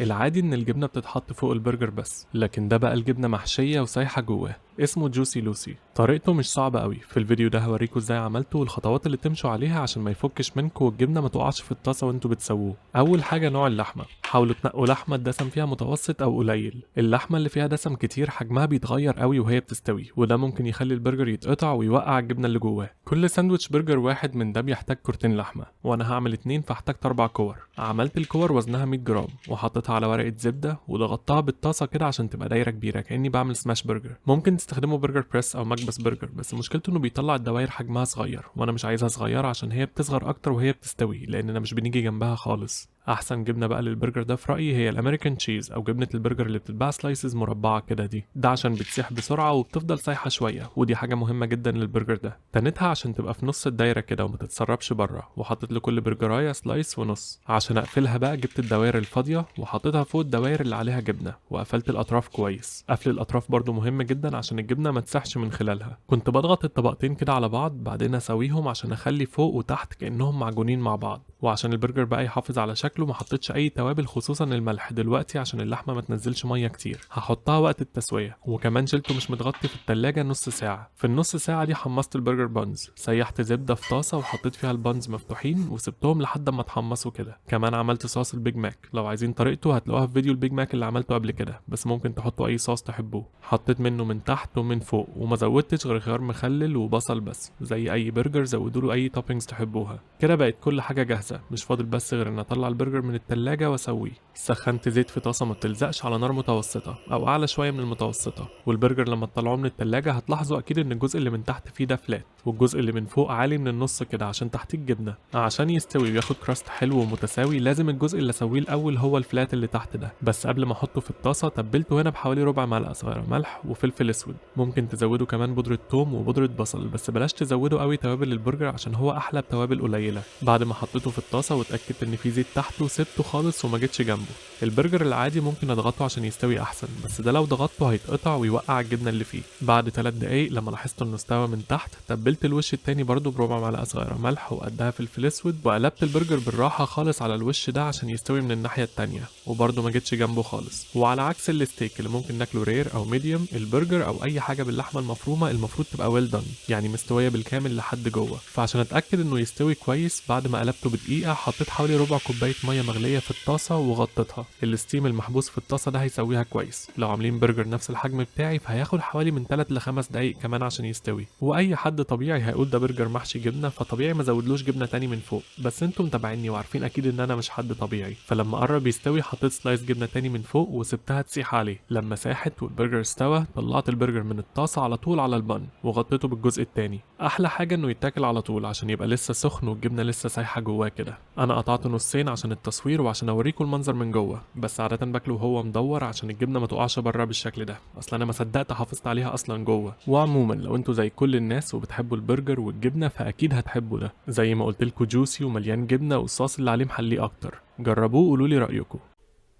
العادي ان الجبنة بتتحط فوق البرجر بس، لكن ده بقى الجبنة محشيه وسايحه جواه. اسمه Juicy Lucy. طريقته مش صعبة قوي، في الفيديو ده هوريكم ازاي عملته والخطوات اللي تمشوا عليها عشان ما يفكش منكم والجبنه ما تقعش في الطاسه وانتوا بتسووه. اول حاجة نوع اللحمة، حاولوا تنقوا لحمه الدسم فيها متوسط او قليل. اللحمة اللي فيها دسم كتير حجمها بيتغير قوي وهي بتستوي، وده ممكن يخلي البرجر يتقطع ويوقع الجبنة اللي جواه. كل ساندوتش برجر واحد من ده بيحتاج كورتين لحمه، وانا هعمل 2 فاحتاجت 4 كور. عملت الكور وزنها 100 جرام وحطيتها على ورقة زبدة وضغطتها بالطاسه كده عشان تبقى دايرة كبيرة كاني بعمل smash burger. ممكن تستخدموا burger press او مكبس برجر، بس مشكلته انه بيطلع الدواير حجمها صغير، وانا مش عايزها صغيرة عشان هي بتصغر اكتر وهي بتستوي لاننا مش بنيجي جنبها خالص. احسن جبنه بقى للبرجر ده في رايي هي ال American cheese او جبنه البرجر اللي بتتباع slices مربعه كده دي، ده عشان بتسيح بسرعة وبتفضل سايحه شوية، ودي حاجة مهمة جدا للبرجر ده. تنتها عشان تبقى في نص الدايرة كده وما تتسربش بره، وحطيت لكل برجرايه slice ونص. عشان اقفلها بقى جبت الدوائر الفاضيه وحطيتها فوق الدوائر اللي عليها جبنه وقفلت الاطراف كويس. قفل الاطراف برده مهم جدا عشان الجبنة ما تسحش من خلالها. كنت بضغط الطبقتين كده على بعض بعدين اسويهم عشان اخلي فوق وتحت كانهم معجونين مع بعض. وعشان البرجر بقى يحافظ على شكله ما حطيتش اي توابل خصوصا الملح دلوقتي عشان اللحمة ما تنزلش مية كتير، هحطها وقت التسوية. وكمان شلته مش متغطي في التلاجة نص ساعة. في النص ساعة دي حمصت ال burger buns، سيحت زبدة في طاسه وحطيت فيها ال buns مفتوحين وسبتهم لحد ما اتحمصوا كده. كمان عملت صوص ال Big Mac، لو عايزين طريقته هتلاقوها في فيديو ال Big Mac اللي عملته قبل كده، بس ممكن تحطوا اي صوص تحبوه. حطيت منه من تحت ومن فوق وما زودتش غير خيار مخلل وبصل بس، زي اي برجر زودوا له اي toppings تحبوها. كده بقت كل حاجة جاهزة، مش فاضل بس غير ان اطلع البرجر من التلاجة واسويه. سخنت زيت في طاسه ما بتلزقش على نار متوسطه او اعلى شوية من المتوسطة. والبرجر لما تطلعوه من التلاجة هتلاحظوا اكيد ان الجزء اللي من تحت فيه ده flat والجزء اللي من فوق عالي من النص كده عشان تحتيه الجبنة. عشان يستوي وياخد crust حلو ومتساوي لازم الجزء اللي اسويه الاول هو ال flat اللي تحت ده. بس قبل ما احطه في الطاسه تبلته هنا بحوالي ربع معلقه صغيرة ملح وفلفل اسود. ممكن تزودوا كمان بودره ثوم وبودره بصل، بس بلاش تزودوا قوي توابل البرجر عشان هو احلى بتوابل قليله. بعد ما حطيته في الطاسه واتاكدت ان في زيت تحته سبته خالص وما جيتش جنبه. البرجر العادي ممكن اضغطه عشان يستوي احسن، بس ده لو ضغطته هيتقطع ويوقع الجبنة اللي فيه. بعد 3 دقايق لما لاحظت انه استوى من تحت تبلت الوش التاني برضو بربع معلقه صغيرة ملح وقدها فلفل اسود، وقلبت البرجر بالراحة خالص على الوش ده عشان يستوي من الناحية التانية، وبرضو ما جيتش جنبه خالص. وعلى عكس الستيك اللي ممكن ناكله rare او medium، البرجر او اي حاجة باللحمه المفرومه المفروض تبقى well done، يعني مستوية بالكامل لحد جوه. فعشان اتاكد انه يستوي كويس بعد ما قلبته بدقيقة حطيت حوالي ربع كوباية مية مغليه في الطاسه وغطيتها. ال steam المحبوس في الطاسه ده هيسويها كويس. لو عاملين برجر نفس الحجم بتاعي فهياخد حوالي من 3 ل 5 دقايق كمان عشان يستوي. واي حد طبيعي هيقول ده برجر محشي جبنه فطبيعي ما زودلوش جبنه تاني من فوق، بس انتم متابعيني وعارفين اكيد ان انا مش حد طبيعي. فلما قرب يستوي حطيت slice جبنه تاني من فوق وسبتها تسيح عليه. لما ساحت والبرجر استوى طلعت البرجر من الطاسه على طول على ال bun وغطيته بالجزء التاني. احلى حاجة انه يتاكل على طول عشان يبقى لسه سخن والجبنه لسه سايحه جواه كده. انا قطعته نصين عشان التصوير وعشان اوريكم المنظر من جوه، بس عادة باكله وهو مدور عشان الجبنة ما تقعش بره بالشكل ده، اصل انا ما صدقت حافظت عليها اصلا جوه. وعموما لو انتوا زي كل الناس وبتحبوا البرجر والجبنه فاكيد هتحبوا ده، زي ما قلت لكم juicy ومليان جبنه والصوص اللي عليه محليه اكتر. جربوه وقولوا لي رايكم.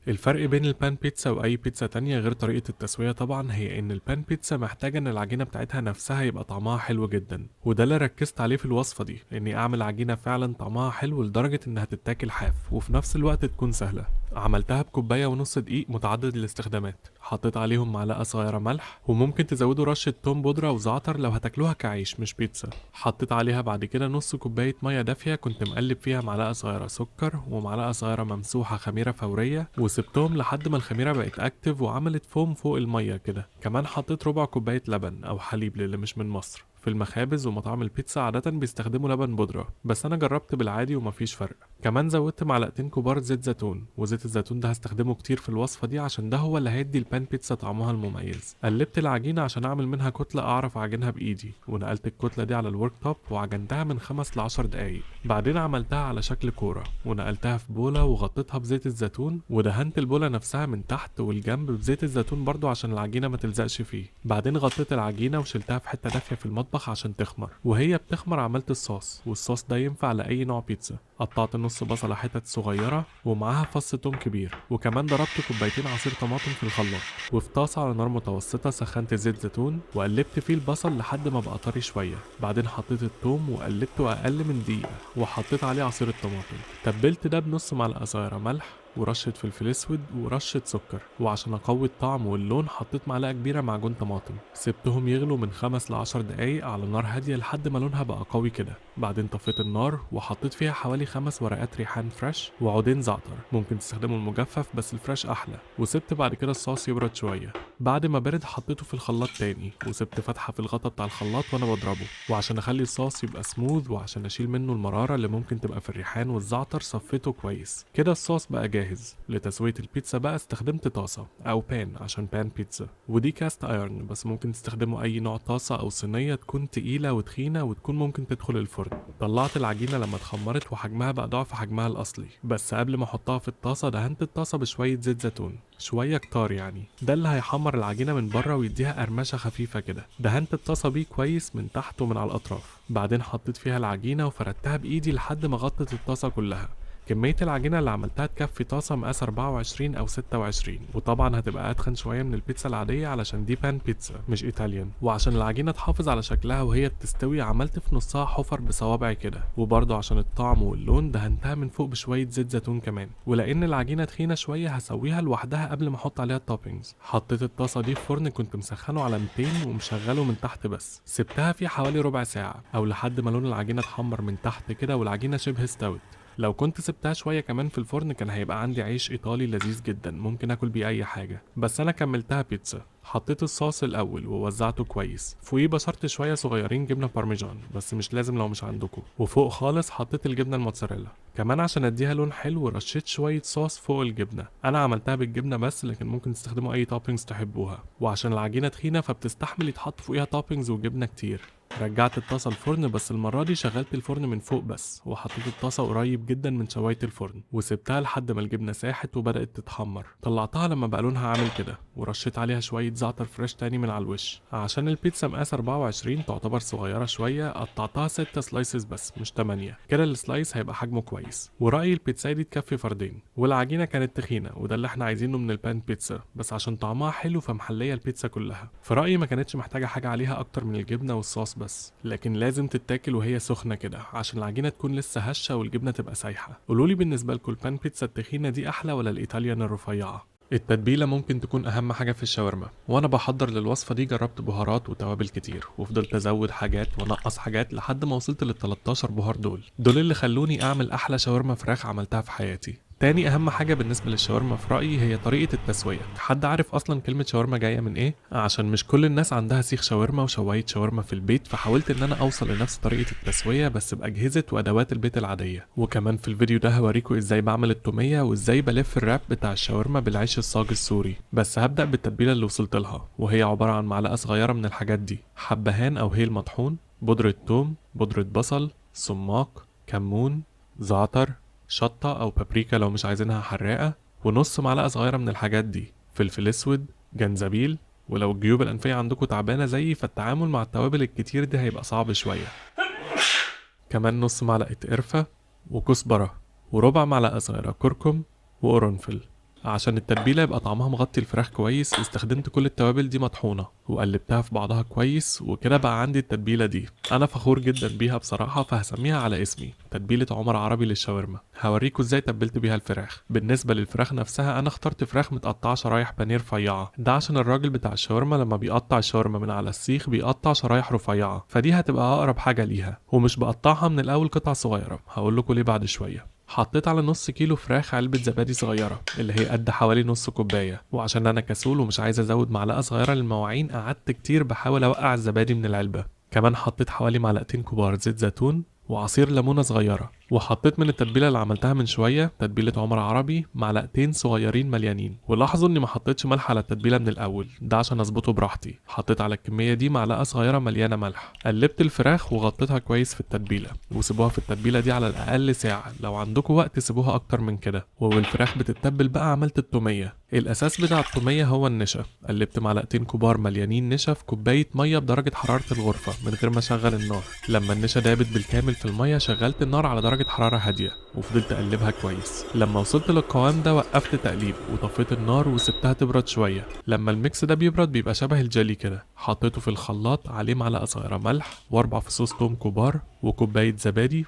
الفرق بين ال pan pizza واي بيتزا تانية غير طريقة التسوية طبعا هي ان ال pan pizza محتاجة ان العجينة بتاعتها نفسها يبقى طعمها حلو جدا، وده اللي ركزت عليه في الوصفة دي، اني اعمل عجينة فعلا طعمها حلو لدرجة انها تتاكل حاف وفي نفس الوقت تكون سهلة. عملتها بكوباية ونص دقيق متعدد الاستخدامات، حطيت عليهم معلقة صغيرة ملح، وممكن تزودوا رشة توم بودرة وزعتر لو هتاكلوها كعيش مش بيتزا. حطيت عليها بعد كده نص كوباية مية دافية كنت مقلب فيها معلقة صغيرة سكر ومعلقة صغيرة ممسوحة خميرة فورية، وسبتهم لحد ما الخميرة بقت active وعملت فوم فوق المية كده. كمان حطيت ربع كوباية لبن او حليب للي مش من مصر. في المخابز ومطاعم البيتزا عادة بيستخدموا لبن بودرة، بس أنا جربت بالعادي ومفيش فرق. كمان زودت معلقتين كبار زيت زيتون، وزيت الزيتون ده هستخدمه كتير في الوصفة دي عشان ده هو اللي هيدي ال pan pizza طعمها المميز. قلبت العجينة عشان أعمل منها كتلة أعرف أعجنها بإيدي، ونقلت الكتلة دي على ال worktop وعجنتها من 5 ل10 دقايق. بعدين عملتها على شكل كورة ونقلتها في بولة وغطيتها بزيت الزيتون، ودهنت البولة نفسها من تحت والجنب بزيت الزيتون برضو عشان العجينة ما تلزقش فيه. بعدين غطيت العجينة وشلتها في حتة دافية في المطبخ عشان تخمر. وهي بتخمر عملت الصوص، والصوص ده ينفع لأي نوع بيتزا. قطعت نص بصلة حتت صغيرة ومعاها فص توم كبير، وكمان ضربت كوبايتين عصير طماطم في الخلاط. وفي طاسة على نار متوسطة سخنت زيت زيتون وقلبت فيه البصل لحد ما بقى طري شوية. بعدين حطيت التوم وقلبته أقل من دقيقة وحطيت عليه عصير الطماطم. تبلت ده بنص معلقة صغيرة ملح ورشه فلفل اسود، ورشه سكر. وعشان اقوي الطعم واللون حطيت معلقه كبيرة معجون طماطم. سبتهم يغلوا من 5 ل10 دقايق على نار هادية لحد ما لونها بقى قوي كده. بعدين طفيت النار وحطيت فيها حوالي 5 ورقات ريحان fresh وعودين زعتر، ممكن تستخدموا المجفف بس ال fresh احلى. وسبت بعد كده الصوص يبرد شوية. بعد ما برد حطيته في الخلاط تاني، وسبت فتحه في الغطا بتاع الخلاط وانا بضربه. وعشان اخلي الصوص يبقى سموذ وعشان اشيل منه المرارة اللي ممكن تبقى في الريحان والزعتر صفيته كويس. كده الصوص بقى جاهز. لتسوية البيتزا بقى استخدمت طاسه او pan عشان pan pizza، ودي cast iron بس ممكن تستخدموا اي نوع طاسه او صينية تكون تقيلة وتخينه وتكون ممكن تدخل الفرن. طلعت العجينة لما اتخمرت وحجمها بقى ضعف حجمها الاصلي، بس قبل ما احطها في الطاسه دهنت الطاسه بشوية زيت زيتون، شوية كتار يعني، ده اللي هيحمر العجينة من بره ويديها قرمشه خفيفة كده. دهنت الطاسه بيه كويس من تحت ومن على الاطراف. بعدين حطيت فيها العجينة وفردتها بايدي لحد ما غطت الطاسه كلها. كمية العجينة اللي عملتها تكفي طاسة مقاس 24 أو 26، وطبعا هتبقى أتخن شوية من البيتزا العادية علشان دي pan pizza مش Italian. وعشان العجينة تحافظ على شكلها وهي بتستوي عملت في نصها حفر بصوابعي كده، وبرضه عشان الطعم واللون دهنتها من فوق بشوية زيت زيتون كمان. ولأن العجينة تخينة شوية هسويها لوحدها قبل ما أحط عليها ال toppings. حطيت الطاسة دي في فرن كنت مسخنه على 200 ومشغله من تحت بس، سبتها فيه حوالي ربع ساعة أو لحد ما لون العجينة اتحمر من تحت كده والعجينة شبه استوت. لو كنت سبتها شوية كمان في الفرن كان هيبقى عندي عيش إيطالي لذيذ جدا ممكن آكل بيه أي حاجة، بس أنا كملتها بيتزا. حطيت الصوص الأول ووزعته كويس، فوقيه بشرت شوية صغيرين جبنة بارميجان بس مش لازم لو مش عندكم، وفوق خالص حطيت الجبنة الموتزاريلا. كمان عشان اديها لون حلو رشيت شوية صوص فوق الجبنة، أنا عملتها بالجبنة بس لكن ممكن تستخدموا أي toppings تحبوها. وعشان العجينة تخينة فبتستحمل يتحط فوقيها toppings وجبنة كتير. رجعت الطاسة الفرن بس المرة دي شغلت الفرن من فوق بس، وحطيت الطاسة قريب جدا من شواية الفرن وسبتها لحد ما الجبنة ساحت وبدأت تتحمر. طلعتها لما بقى لونها عامل كده، ورشيت عليها شوية زعتر fresh تاني من على الوش. عشان البيتزا مقاس 24 تعتبر صغيرة شوية قطعتها 6 slices بس مش 8، كده ال slice هيبقى حجمه كويس. ورأيي البيتزا دي تكفي فردين. والعجينة كانت تخينة وده اللي احنا عايزينه من ال pan pizza، بس عشان طعمها حلو فمحلية البيتزا كلها. في رأيي ما كانتش محتاجة حاجة عليها أكتر من الجبنة والصوص بس، لكن لازم تتاكل وهي سخنة كده عشان العجينة تكون لسه هشة والجبنة تبقى سايحة. قولولي بالنسبة لكم ال pan pizza التخينة دي أحلى ولا ال Italian الرفيعة؟ التتبيلة ممكن تكون أهم حاجة في الشاورما، وأنا بحضر للوصفة دي جربت بهارات وتوابل كتير وفضلت أزود حاجات وأنقص حاجات لحد ما وصلت لل 13 بهار. دول اللي خلوني أعمل أحلى شاورما فراخ عملتها في حياتي. تاني أهم حاجة بالنسبة للشاورما في رأيي هي طريقة التسوية. حد عارف أصلا كلمة شاورما جاية من إيه؟ عشان مش كل الناس عندها سيخ شاورما وشواية شاورما في البيت، فحاولت إن أنا أوصل لنفس طريقة التسوية بس بأجهزة وأدوات البيت العادية. وكمان في الفيديو ده هوريكم إزاي بعمل التومية وإزاي بلف ال wrap بتاع الشاورما بالعيش الصاج السوري. بس هبدأ بالتتبيلة اللي وصلت لها، وهي عبارة عن معلقة صغيرة من الحاجات دي: حبهان أو هيل مطحون، بودرة توم، بودرة بصل، سماق، كمون، زعتر، شطة أو بابريكا لو مش عايزينها حراقة، ونص معلقة صغيرة من الحاجات دي، فلفل أسود، جنزبيل. ولو الجيوب الأنفية عندكم تعبانة زيي فالتعامل مع التوابل الكتير دي هيبقى صعب شوية. كمان نص معلقة قرفة وكزبرة وربع معلقة صغيرة كركم وقرنفل. عشان التتبيلة يبقى طعمها مغطي الفراخ كويس استخدمت كل التوابل دي مطحونة وقلبتها في بعضها كويس، وكده بقى عندي التتبيلة دي. أنا فخور جدا بيها بصراحة فهسميها على اسمي، تتبيلة عمر عربي للشاورما. هوريكم ازاي تبلت بيها الفراخ. بالنسبة للفراخ نفسها أنا اخترت فراخ متقطعة شرايح بانيه رفيعة، ده عشان الراجل بتاع الشاورما لما بيقطع الشاورما من على السيخ بيقطع شرايح رفيعة، فدي هتبقى أقرب حاجة ليها. ومش بقطعها من الأول قطع صغيرة، هقول لكم ليه بعد شوية. حطيت على نص كيلو فراخ علبة زبادي صغيرة اللي هي قد حوالي نص كوباية، وعشان أنا كسول ومش عايز أزود معلقة صغيرة للمواعين قعدت كتير بحاول أوقع الزبادي من العلبة. كمان حطيت حوالي معلقتين كبار زيت زيتون وعصير ليمونة صغيرة، وحطيت من التتبيلة اللي عملتها من شوية تتبيلة عمر عربي معلقتين صغيرين مليانين. ولاحظوا اني ما حطيتش ملح على التتبيلة من الاول، ده عشان اظبطه براحتي. حطيت على الكمية دي معلقة صغيرة مليانة ملح. قلبت الفراخ وغطيتها كويس في التتبيلة، وسيبوها في التتبيلة دي على الاقل ساعة، لو عندكم وقت سيبوها اكتر من كده. والفراخ بتتبل بقى عملت التومية. الاساس بتاع التومية هو النشا. قلبت معلقتين كبار مليانين نشا في كوباية مية بدرجة حرارة الغرفة من غير ما اشغل النار. لما النشا دابت بالكامل في المية شغلت النار على درجة حرارة هادية وفضلت اقلبها كويس. لما وصلت للقوام ده وقفت تقليب وطفيت النار وسبتها تبرد شوية. لما ال mix ده بيبرد بيبقى شبه الجلي كده. حطيته في الخلاط عليه معلقة صغيرة ملح واربع فصوص توم كبار وكوباية زبادي،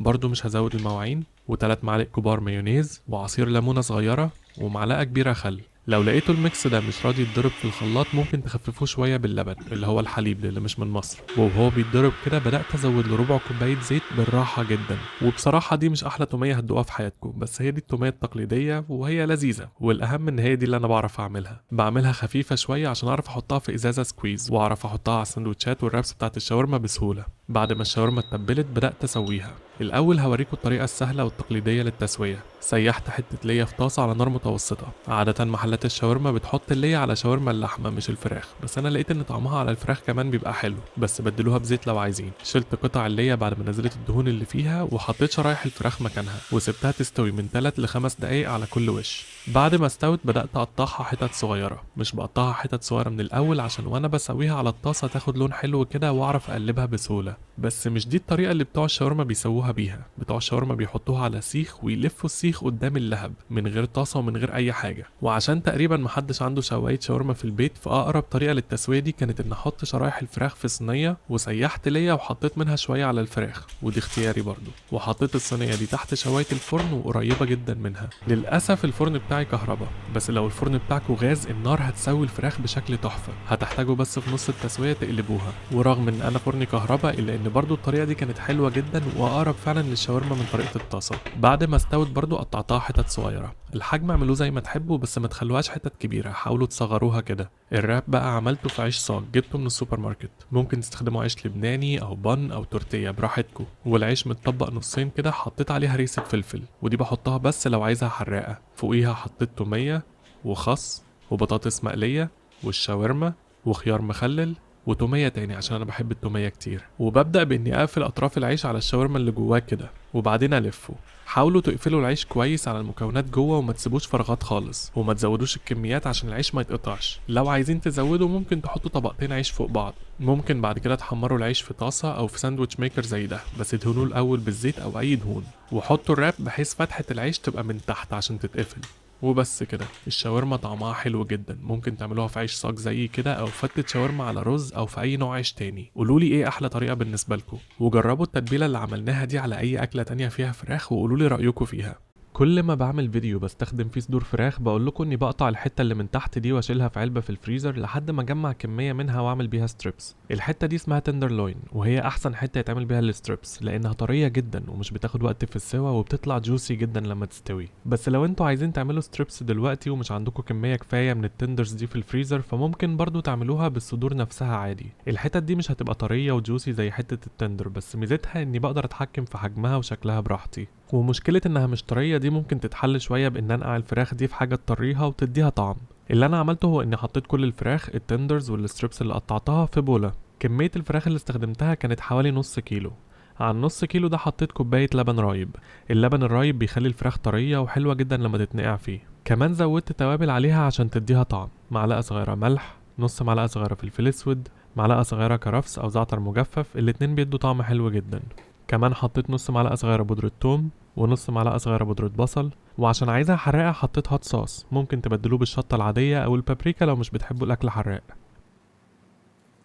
برضو مش هزود المواعين، و3 معالق كبار مايونيز، وعصير ليمونه صغيرة، ومعلقة كبيرة خل. لو لقيتوا ال mix ده مش راضي يتضرب في الخلاط ممكن تخففوه شوية باللبن اللي هو الحليب للي مش من مصر. وهو بيتضرب كده بدات ازود له ربع كوباية زيت بالراحة جدا. وبصراحة دي مش احلى توميه هتدوقها في حياتكم، بس هي دي التوميه التقليدية وهي لذيذة، والاهم ان هي دي اللي انا بعرف اعملها. بعملها خفيفة شوية عشان اعرف احطها في ازازة squeeze، واعرف احطها على السندوتشات وال wraps بتاعت الشاورما بسهولة. بعد ما الشاورما اتبلت بدات اسويها. الاول هوريكم الطريقة السهلة والتقليديه للتسويه. سيحت حتة ليا في طاسه على نار متوسطه. عادة محلات الشاورما بتحط الليا على شاورما اللحمة مش الفراخ، بس انا لقيت ان طعمها على الفراخ كمان بيبقى حلو، بس بدلوها بزيت لو عايزين. شلت قطع الليا بعد ما نزلت الدهون اللي فيها وحطيت شرايح الفراخ مكانها، وسبتها تستوي من 3 ل 5 دقايق على كل وش. بعد ما استوت بدات اقطعها حتت صغيرة، مش بقطعها حتت صغيرة من الاول عشان وانا بسويها على الطاسه تاخد لون حلو كده واعرف اقلبها بسهولة. بس مش دي الطريقة اللي بتوع الشاورما بيسووها بيها. بتوع الشاورما بيحطوها على سيخ ويلفوا السيخ قدام اللهب من غير طاسه ومن غير اي حاجة. وعشان تقريبا محدش عنده شوايه شاورما في البيت، فاقرب طريقه للتسويه دي كانت ان احط شرايح الفراخ في صينية، وسيحت ليا وحطيت منها شوية على الفراخ، ودي اختياري برضو، وحطيت الصينية دي تحت شوايه الفرن وقريبه جدا منها. للاسف الفرن بتاعي كهرباء، بس لو الفرن بتاعكو غاز النار هتسوي الفراخ بشكل تحفة، هتحتاجوا بس في نص التسوية تقلبوها. ورغم ان انا فرني كهرباء الا ان برضو الطريقة دي كانت حلوة جدا واقرب فعلا للشاورما من طريقه الطاسه. بعد ما استوت برضو قطعتها حتت صغيرة، الحجم اعملوه زي ما تحبوا بس ما تخلوهاش حتت كبيرة، حاولوا تصغروها كده. ال wrap بقى عملته في عيش صاج جبته من السوبر ماركت، ممكن تستخدموا عيش لبناني او bun او تورتيه براحتكم. والعيش متطبق نصين كده، حطيت عليه هريسه فلفل، ودي بحطها بس لو عايزها حراقه. فوقيها حطيت توميه وخس وبطاطس مقلية والشاورما وخيار مخلل وتوميه تاني عشان انا بحب التوميه كتير. وببدا باني اقفل اطراف العيش على الشاورما اللي جواه كده، وبعدين الفه. حاولوا تقفلوا العيش كويس على المكونات جوه وما تسيبوش فراغات خالص، وما تزودوش الكميات عشان العيش ما يتقطعش. لو عايزين تزودوا ممكن تحطوا طبقتين عيش فوق بعض. ممكن بعد كده تحمروا العيش في طاسه او في sandwich maker زي ده، بس ادهنوه الاول بالزيت او اي دهون، وحطوا ال wrap بحيث فتحه العيش تبقى من تحت عشان تتقفل. وبس كده الشاورما طعمها حلو جدا، ممكن تعملوها في عيش صاج زي كده او فتة شاورما على رز او في اي نوع عيش تاني. قولولي ايه احلى طريقة بالنسبة لكم، وجربوا التتبيلة اللي عملناها دي على اي اكلة تانية فيها فراخ وقولولي رأيكم فيها. كل ما بعمل فيديو بستخدم فيه صدور فراخ بقول لكم اني بقطع الحتة اللي من تحت دي واشيلها في علبة في الفريزر لحد ما اجمع كمية منها واعمل بيها strips. الحتة دي اسمها tenderloin، وهي احسن حتة يتعمل بيها ال strips لانها طرية جدا ومش بتاخد وقت في السوا وبتطلع juicy جدا لما تستوي. بس لو انتوا عايزين تعملوا strips دلوقتي ومش عندكم كمية كفاية من ال tenders دي في الفريزر فممكن برضو تعملوها بالصدور نفسها عادي. الحتت دي مش هتبقى طرية و juicy زي حتة ال tender، بس ميزتها اني بقدر اتحكم في حجمها وشكلها براحتي. ومشكلة انها مش طرية دي ممكن تتحل شوية بان انقع الفراخ دي في حاجة تطريها وتديها طعم. اللي انا عملته هو اني حطيت كل الفراخ ال tenders وال strips اللي قطعتها في بولة. كمية الفراخ اللي استخدمتها كانت حوالي نص كيلو. على النص كيلو ده حطيت كوباية لبن رايب. اللبن الرايب بيخلي الفراخ طرية وحلوة جدا لما تتنقع فيه. كمان زودت توابل عليها عشان تديها طعم، معلقة صغيرة ملح، نص معلقة صغيرة فلفل اسود، معلقة صغيرة كرفس او زعتر مجفف، الاتنين بيدوا طعم حلو جدا. كمان حطيت نص معلقة صغيرة بودرة توم ونص معلقة صغيرة بودرة بصل، وعشان عايزها حراقة حطيت hot sauce، ممكن تبدلوه بالشطة العادية أو البابريكا لو مش بتحبوا الأكل حراق.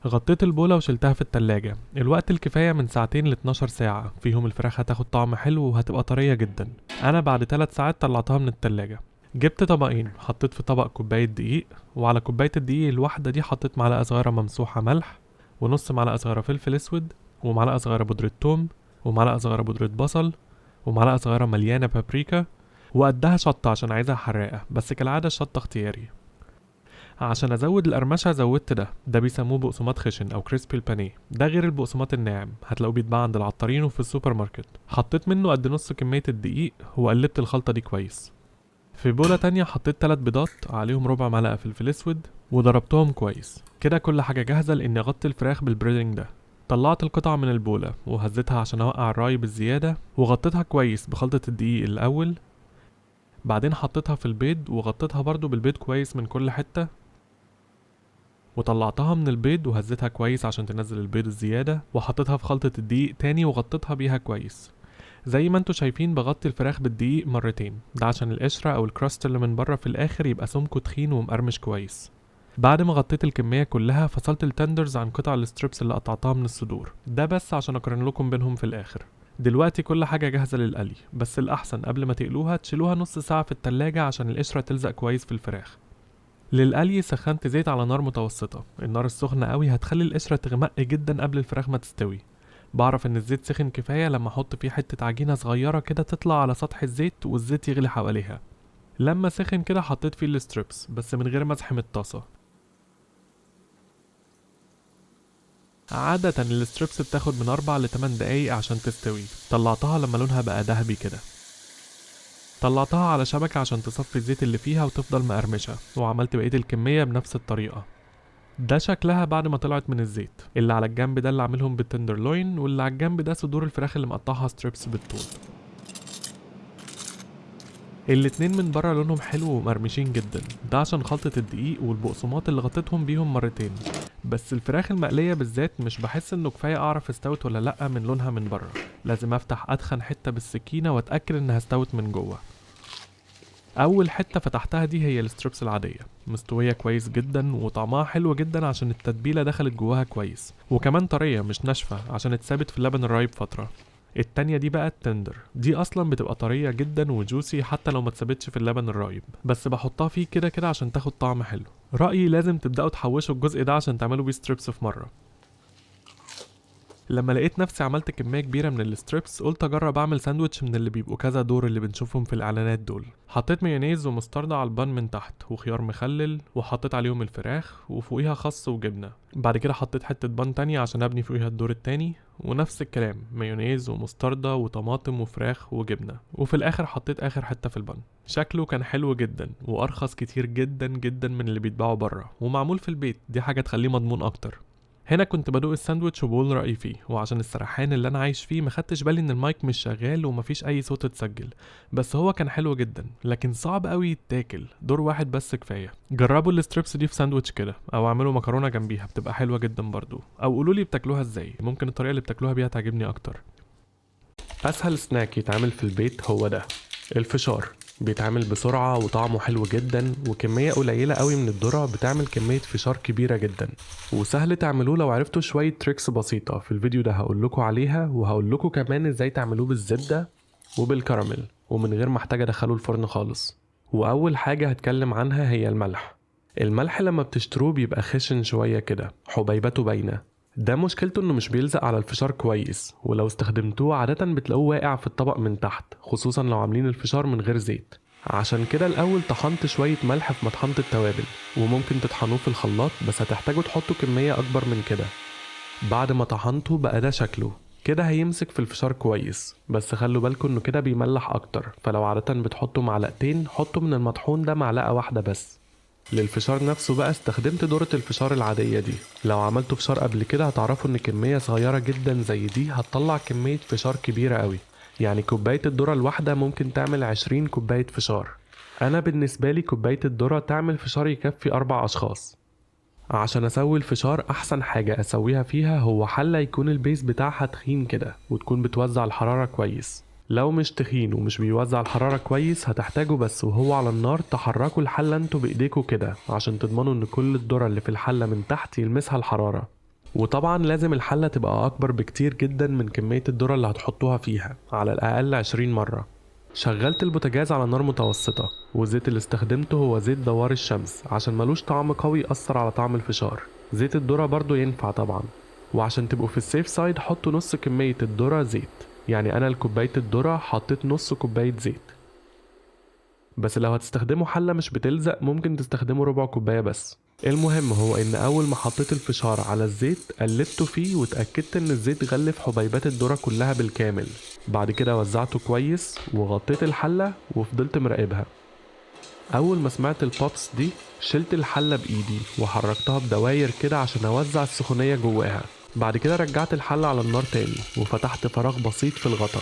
غطيت البولة وشلتها في التلاجة الوقت الكفاية من ساعتين ل 12 ساعة، فيهم الفراخ هتاخد طعم حلو وهتبقى طرية جدا. أنا بعد 3 ساعات طلعتها من التلاجة. جبت طبقين، حطيت في طبق كوباية دقيق، وعلى كوباية الدقيق الواحدة دي حطيت معلقة صغيرة ممسوحة ملح، ونص معلقة صغيرة فلفل اسود، ومعلقة صغيرة بودرة توم، ومعلقة صغيرة بودرة بصل، ومعلقة صغيرة مليانة بابريكا، وقدها شطة عشان عايزها حراقة، بس كالعادة الشطة اختياري. عشان ازود القرمشة زودت ده بيسموه بقسماط خشن او crispy البانيه، ده غير البقسماط الناعم، هتلاقوه بيتباع عند العطارين وفي السوبر ماركت. حطيت منه قد نص كمية الدقيق وقلبت الخلطة دي كويس. في بولة تانية حطيت 3 بيضات عليهم ربع معلقة فلفل اسود وضربتهم كويس. كده كل حاجة جاهزة لاني اغطي الفراخ بال breading ده. طلعت القطعة من البولة وهزيتها عشان اوقع الرايب الزيادة، وغطيتها كويس بخلطة الدقيق الاول، بعدين حطيتها في البيض وغطيتها برضو بالبيض كويس من كل حتة، وطلعتها من البيض وهزيتها كويس عشان تنزل البيض الزيادة، وحطيتها في خلطة الدقيق تاني وغطيتها بيها كويس. زي ما انتوا شايفين بغطي الفراخ بالدقيق مرتين، ده عشان القشرة او ال crust اللي من بره في الاخر يبقى سمكة تخين ومقرمش كويس. بعد ما غطيت الكمية كلها فصلت ال tenders عن قطع ال strips اللي قطعتها من الصدور، ده بس عشان اقارن لكم بينهم في الاخر. دلوقتي كل حاجة جاهزة للقلي، بس الأحسن قبل ما تقلوها تشيلوها نص ساعة في التلاجة عشان القشرة تلزق كويس في الفراخ. للقلي سخنت زيت على نار متوسطة، النار السخنة قوي هتخلي القشرة تغمق جدا قبل الفراخ ما تستوي. بعرف ان الزيت سخن كفاية لما احط فيه حتة عجينة صغيرة كده تطلع على سطح الزيت والزيت يغلي حواليها. لما سخن كده حطيت فيه ال strips بس من غير ما ازحم الطاسة. عادة ال strips بتاخد من 4 ل 8 دقايق عشان تستوي. طلعتها لما لونها بقى ذهبي كده. طلعتها على شبكة عشان تصفي الزيت اللي فيها وتفضل مقرمشة، وعملت بقية الكمية بنفس الطريقة. ده شكلها بعد ما طلعت من الزيت. اللي على الجنب ده اللي عاملهم بال tenderloin، واللي على الجنب ده صدور الفراخ اللي مقطعها strips بالطول. الاتنين من بره لونهم حلو ومقرمشين جدا، ده عشان خلطة الدقيق والبقسماط اللي غطيتهم بيهم مرتين. بس الفراخ المقلية بالذات مش بحس انه كفاية اعرف استوت ولا لأ من لونها من بره، لازم افتح اتخن حتة بالسكينة واتأكد انها استوت من جوه. اول حتة فتحتها دي هي ال strips العادية، مستوية كويس جدا وطعمها حلو جدا عشان التتبيلة دخلت جواها كويس، وكمان طرية مش ناشفة عشان اتسابت في اللبن الرايب فترة. التانية دي بقى ال tender، دي اصلا بتبقى طرية جدا و juicy حتى لو ما اتسابتش في اللبن الرايب، بس بحطها فيه كده كده عشان تاخد طعم حلو. رأيي لازم تبدأوا تحوشوا الجزء ده عشان تعملوا بيه strips في مرة. لما لقيت نفسي عملت كمية كبيرة من ال strips قلت اجرب اعمل ساندوتش من اللي بيبقوا كذا دور اللي بنشوفهم في الاعلانات دول. حطيت مايونيز ومستردة على ال bun من تحت وخيار مخلل، وحطيت عليهم الفراخ وفوقيها خس وجبنة. بعد كده حطيت حتة bun تانية عشان ابني فوقيها الدور التاني، ونفس الكلام مايونيز ومستردة وطماطم وفراخ وجبنة، وفي الاخر حطيت اخر حتة في ال bun. شكله كان حلو جدا وارخص كتير جدا جدا من اللي بيتباعوا بره، ومعمول في البيت، دي حاجة تخليه مضمون اكتر. هنا كنت بدوق الساندوتش وبقول رأيي فيه، وعشان السرحان اللي انا عايش فيه ما خدتش بالي ان المايك مش شغال ومفيش اي صوت اتسجل، بس هو كان حلو جدا لكن صعب قوي يتاكل، دور واحد بس كفاية. جربوا ال strips دي في ساندوتش كده، او اعملوا مكرونه جنبيها بتبقى حلوة جدا برضو، او قولوا لي بتاكلوها ازاي، ممكن الطريقة اللي بتاكلوها بيها تعجبني اكتر. اسهل سناك يتعمل في البيت هو ده، الفشار. بيتعمل بسرعة وطعمه حلو جدا، وكمية قليلة قوي من الذرة بتعمل كمية فشار كبيرة جدا، وسهل تعملوه لو عرفتوا شوية tricks بسيطة في الفيديو ده هقولكوا عليها، وهقولكوا كمان ازاي تعملوه بالزبدة وبالكراميل ومن غير ما احتاج ادخله الفرن خالص. واول حاجة هتكلم عنها هي الملح. الملح لما بتشتروه بيبقى خشن شوية كده، حبيباته باينة، ده مشكلته انه مش بيلزق على الفشار كويس، ولو استخدمتوه عادة بتلاقوه واقع في الطبق من تحت، خصوصا لو عاملين الفشار من غير زيت. عشان كده الاول طحنت شوية ملح في مطحنة التوابل، وممكن تطحنوه في الخلاط بس هتحتاجوا تحطوا كمية اكبر من كده. بعد ما طحنته بقى ده شكله كده، هيمسك في الفشار كويس، بس خلوا بالكم انه كده بيملح اكتر، فلو عادة بتحطوا معلقتين حطوا من المطحون ده معلقة واحدة بس. للفشار نفسه بقى استخدمت ذرة الفشار العادية دي، لو عملتوا فشار قبل كده هتعرفوا ان كمية صغيرة جدا زي دي هتطلع كمية فشار كبيرة قوي، يعني كوباية الذرة الواحدة ممكن تعمل 20 كوباية فشار. انا بالنسبة لي كوباية الذرة تعمل فشار يكفي 4 اشخاص. عشان اسوي الفشار احسن حاجة اسويها فيها هو حلة يكون ال base بتاعها تخين كده وتكون بتوزع الحرارة كويس. لو مش تخين ومش بيوزع الحرارة كويس هتحتاجوا بس وهو على النار تحركوا الحلة انتوا بايديكوا كده عشان تضمنوا ان كل الذرة اللي في الحلة من تحت يلمسها الحرارة. وطبعا لازم الحلة تبقى اكبر بكتير جدا من كمية الذرة اللي هتحطوها فيها، على الاقل 20 مرة. شغلت البوتاجاز على نار متوسطة، والزيت اللي استخدمته هو زيت دوار الشمس عشان ملوش طعم قوي يأثر على طعم الفشار. زيت الذرة برضو ينفع طبعا. وعشان تبقوا في ال safe side حطوا نص كمية الذرة زيت، يعني انا لكوباية الذرة حطيت نص كوباية زيت، بس لو هتستخدموا حلة مش بتلزق ممكن تستخدموا ربع كوباية بس. المهم هو ان اول ما حطيت الفشار على الزيت قلبته فيه واتأكدت ان الزيت غلف حبيبات الذرة كلها بالكامل. بعد كده وزعته كويس وغطيت الحلة وفضلت مراقبها. اول ما سمعت ال pops دي شلت الحلة بايدي وحركتها بدواير كده عشان اوزع السخونية جواها. بعد كده رجعت الحلة على النار تاني وفتحت فراغ بسيط في الغطا.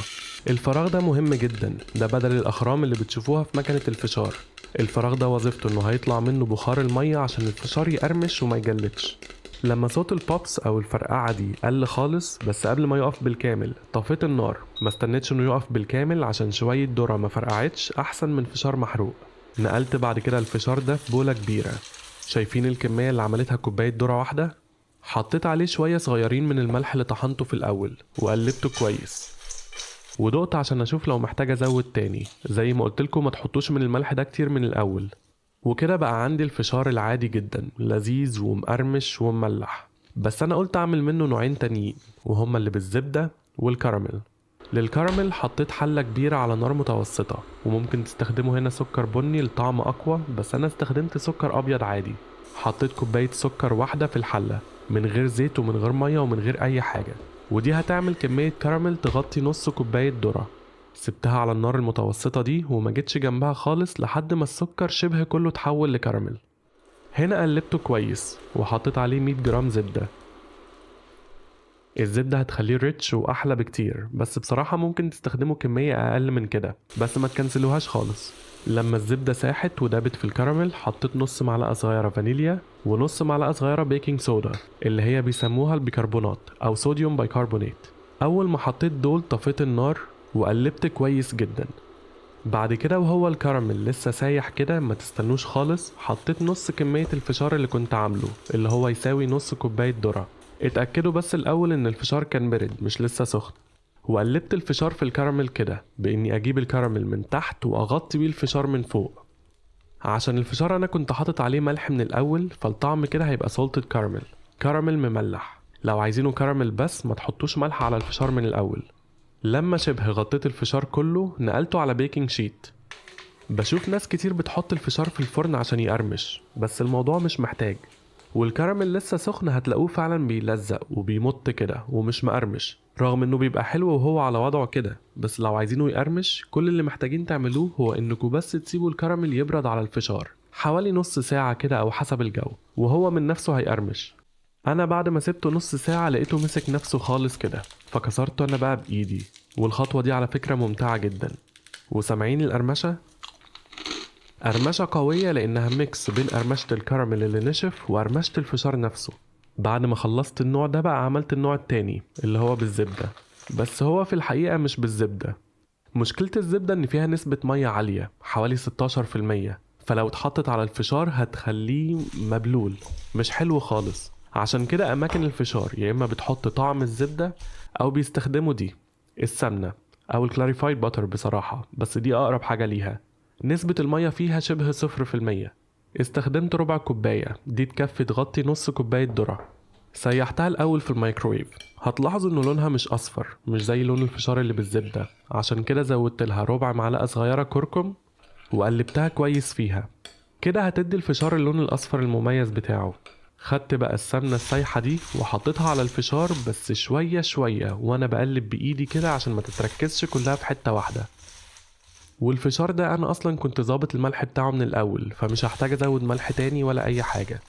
الفراغ ده مهم جدا، ده بدل الأخرام اللي بتشوفوها في مكنة الفشار. الفراغ ده وظيفته انه هيطلع منه بخار المية عشان الفشار يقرمش وما يجلدش. لما صوت ال pops او الفرقعة دي قل خالص بس قبل ما يقف بالكامل طفيت النار، ما استنيتش انه يقف بالكامل عشان شوية ذرة ما فرقعتش احسن من فشار محروق. نقلت بعد كده الفشار ده في بولة كبيرة. شايفين الكمية اللي عملتها كوباية ذرة واحدة؟ حطيت عليه شوية صغيرين من الملح اللي طحنته في الأول وقلبته كويس. ودقت عشان اشوف لو محتاج ازود تاني. زي ما قلتلكم ما تحطوش من الملح ده كتير من الاول. وكده بقى عندي الفشار العادي جدا، لذيذ ومقرمش ومملح، بس انا قلت اعمل منه نوعين تانيين، وهما اللي بالزبدة والكراميل. للكراميل حطيت حلة كبيرة على نار متوسطة، وممكن تستخدموا هنا سكر بني لطعم أقوى، بس أنا استخدمت سكر أبيض عادي. حطيت كوباية سكر واحدة في الحلة من غير زيت ومن غير مية ومن غير أي حاجة، ودي هتعمل كمية كراميل تغطي نص كوباية ذرة. سبتها على النار المتوسطة دي وما جيتش جنبها خالص لحد ما السكر شبه كله اتحول لكراميل. هنا قلبته كويس وحطيت عليه 100 جرام زبدة. الزبدة هتخليه rich وأحلى بكتير، بس بصراحة ممكن تستخدموا كمية أقل من كده، بس ما تكنسلوهاش خالص. لما الزبدة ساحت ودابت في الكراميل حطيت نص معلقة صغيرة فانيليا ونص معلقة صغيرة baking soda اللي هي بيسموها البيكربونات أو sodium bicarbonate. أول ما حطيت دول طفيت النار وقلبت كويس جدا. بعد كده وهو الكراميل لسه سايح كده ما تستنوش خالص، حطيت نص كمية الفشار اللي كنت عامله اللي هو يساوي نص كوباية ذرة. اتأكدوا بس الأول إن الفشار كان برد مش لسه سخن. وقلبت الفشار في الكراميل كده بإني أجيب الكراميل من تحت وأغطي بيه الفشار من فوق. عشان الفشار أنا كنت حاطط عليه ملح من الأول، فالطعم كده هيبقى salted caramel، كراميل مملح. لو عايزينه كراميل بس ما تحطوش ملح على الفشار من الأول. لما شبه غطيت الفشار كله نقلته على baking sheet. بشوف ناس كتير بتحط الفشار في الفرن عشان يقرمش، بس الموضوع مش محتاج. والكراميل لسه سخن هتلاقوه فعلا بيلزق وبيمط كده ومش مقرمش، رغم انه بيبقى حلو وهو على وضعه كده. بس لو عايزينه يقرمش كل اللي محتاجين تعملوه هو انكم بس تسيبوا الكراميل يبرد على الفشار حوالي نص ساعة كده او حسب الجو، وهو من نفسه هيقرمش. انا بعد ما سبته نص ساعة لقيته مسك نفسه خالص كده، فكسرته انا بقى بايدي. والخطوة دي على فكرة ممتعة جدا. وسامعين القرمشة؟ قرمشة قوية لأنها mix بين قرمشة الكراميل اللي نشف وقرمشة الفشار نفسه. بعد ما خلصت النوع ده بقى عملت النوع التاني اللي هو بالزبدة، بس هو في الحقيقة مش بالزبدة. مشكلة الزبدة إن فيها نسبة مية عالية حوالي 16%، فلو اتحطت على الفشار هتخليه مبلول مش حلو خالص. عشان كده أماكن الفشار يا إما بتحط طعم الزبدة أو بيستخدموا دي السمنة أو ال clarified butter بصراحة، بس دي أقرب حاجة ليها. نسبة المية فيها شبه 0%. استخدمت ربع كوباية، دي تكفي تغطي نص كوباية ذرة. سيحتها الأول في الميكرويف. هتلاحظوا إن لونها مش أصفر، مش زي لون الفشار اللي بالزبدة، عشان كده زودت لها ربع معلقة صغيرة كركم وقلبتها كويس فيها. كده هتدي الفشار اللون الأصفر المميز بتاعه. خدت بقى السمنة السايحة دي وحطيتها على الفشار بس شوية شوية وأنا بقلب بإيدي كده عشان ما تتركزش كلها في حتة واحدة. والفشار ده أنا أصلا كنت ظابط الملح بتاعه من الأول، فمش هحتاج أزود ملح تاني ولا أي حاجة.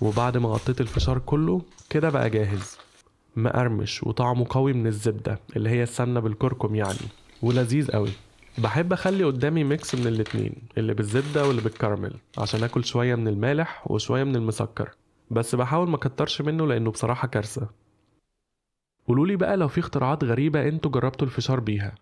وبعد ما غطيت الفشار كله كده بقى جاهز، مقرمش وطعمه قوي من الزبدة اللي هي السمنة بالكركم يعني، ولذيذ قوي. بحب أخلي قدامي mix من الاتنين، اللي بالزبدة واللي بالكراميل، عشان أكل شوية من المالح وشوية من المسكر، بس بحاول ما كترش منه لأنه بصراحة كارثة. قولولي بقى لو في اختراعات غريبة انتوا جربتوا الفشار بيها.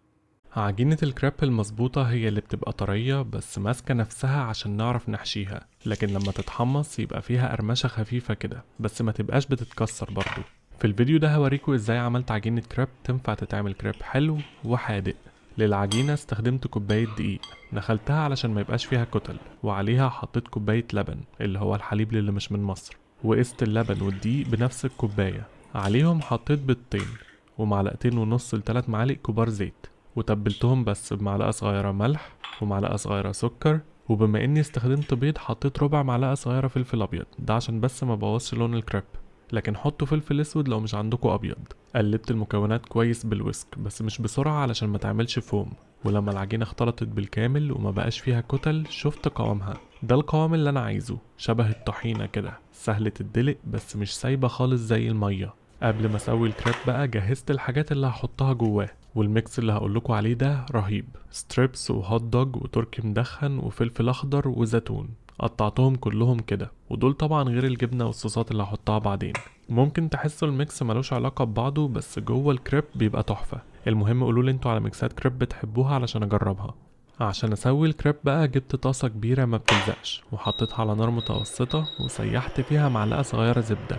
عجينة الكريب المظبوطة هي اللي بتبقى طرية بس ماسكة نفسها عشان نعرف نحشيها، لكن لما تتحمص يبقى فيها قرمشة خفيفة كده بس ما تبقاش بتتكسر برضو. في الفيديو ده هوريكم ازاي عملت عجينة كريب تنفع تتعمل كريب حلو وحادق. للعجينة استخدمت كوباية دقيق، نخلتها علشان ما يبقاش فيها كتل، وعليها حطيت كوباية لبن اللي هو الحليب للي مش من مصر، وقست اللبن والدقيق بنفس الكوباية. عليهم حطيت بيضتين ومعلقتين ونص لتلات معالق كبار زيت، وتبلتهم بس بمعلقة صغيرة ملح ومعلقة صغيرة سكر، وبما اني استخدمت بيض حطيت ربع معلقة صغيرة فلفل ابيض، ده عشان بس ما بوظش لون الكريب، لكن حطوا فلفل اسود لو مش عندكم ابيض. قلبت المكونات كويس بال whisk بس مش بسرعة علشان ما تعملش فوم. ولما العجينة اختلطت بالكامل وما بقاش فيها كتل شفت قوامها، ده القوام اللي انا عايزه، شبه الطحينة كده، سهلة الدلق بس مش سايبة خالص زي المية. قبل ما اسوي الكريب بقى جهزت الحاجات اللي هحطها جواه، وال mix اللي هقولكوا عليه ده رهيب، strips و hot dog وتركي مدخن وفلفل اخضر وزيتون، قطعتهم كلهم كده، ودول طبعا غير الجبنة والصوصات اللي هحطها بعدين. ممكن تحسوا ال mix ملوش علاقة ببعضه بس جوه الكريب بيبقى تحفة. المهم قولولي انتوا على ميكسات كريب بتحبوها علشان اجربها. عشان اسوي الكريب بقى جبت طاسة كبيرة ما بتلزقش وحطيتها على نار متوسطة وسيحت فيها معلقة صغيرة زبدة،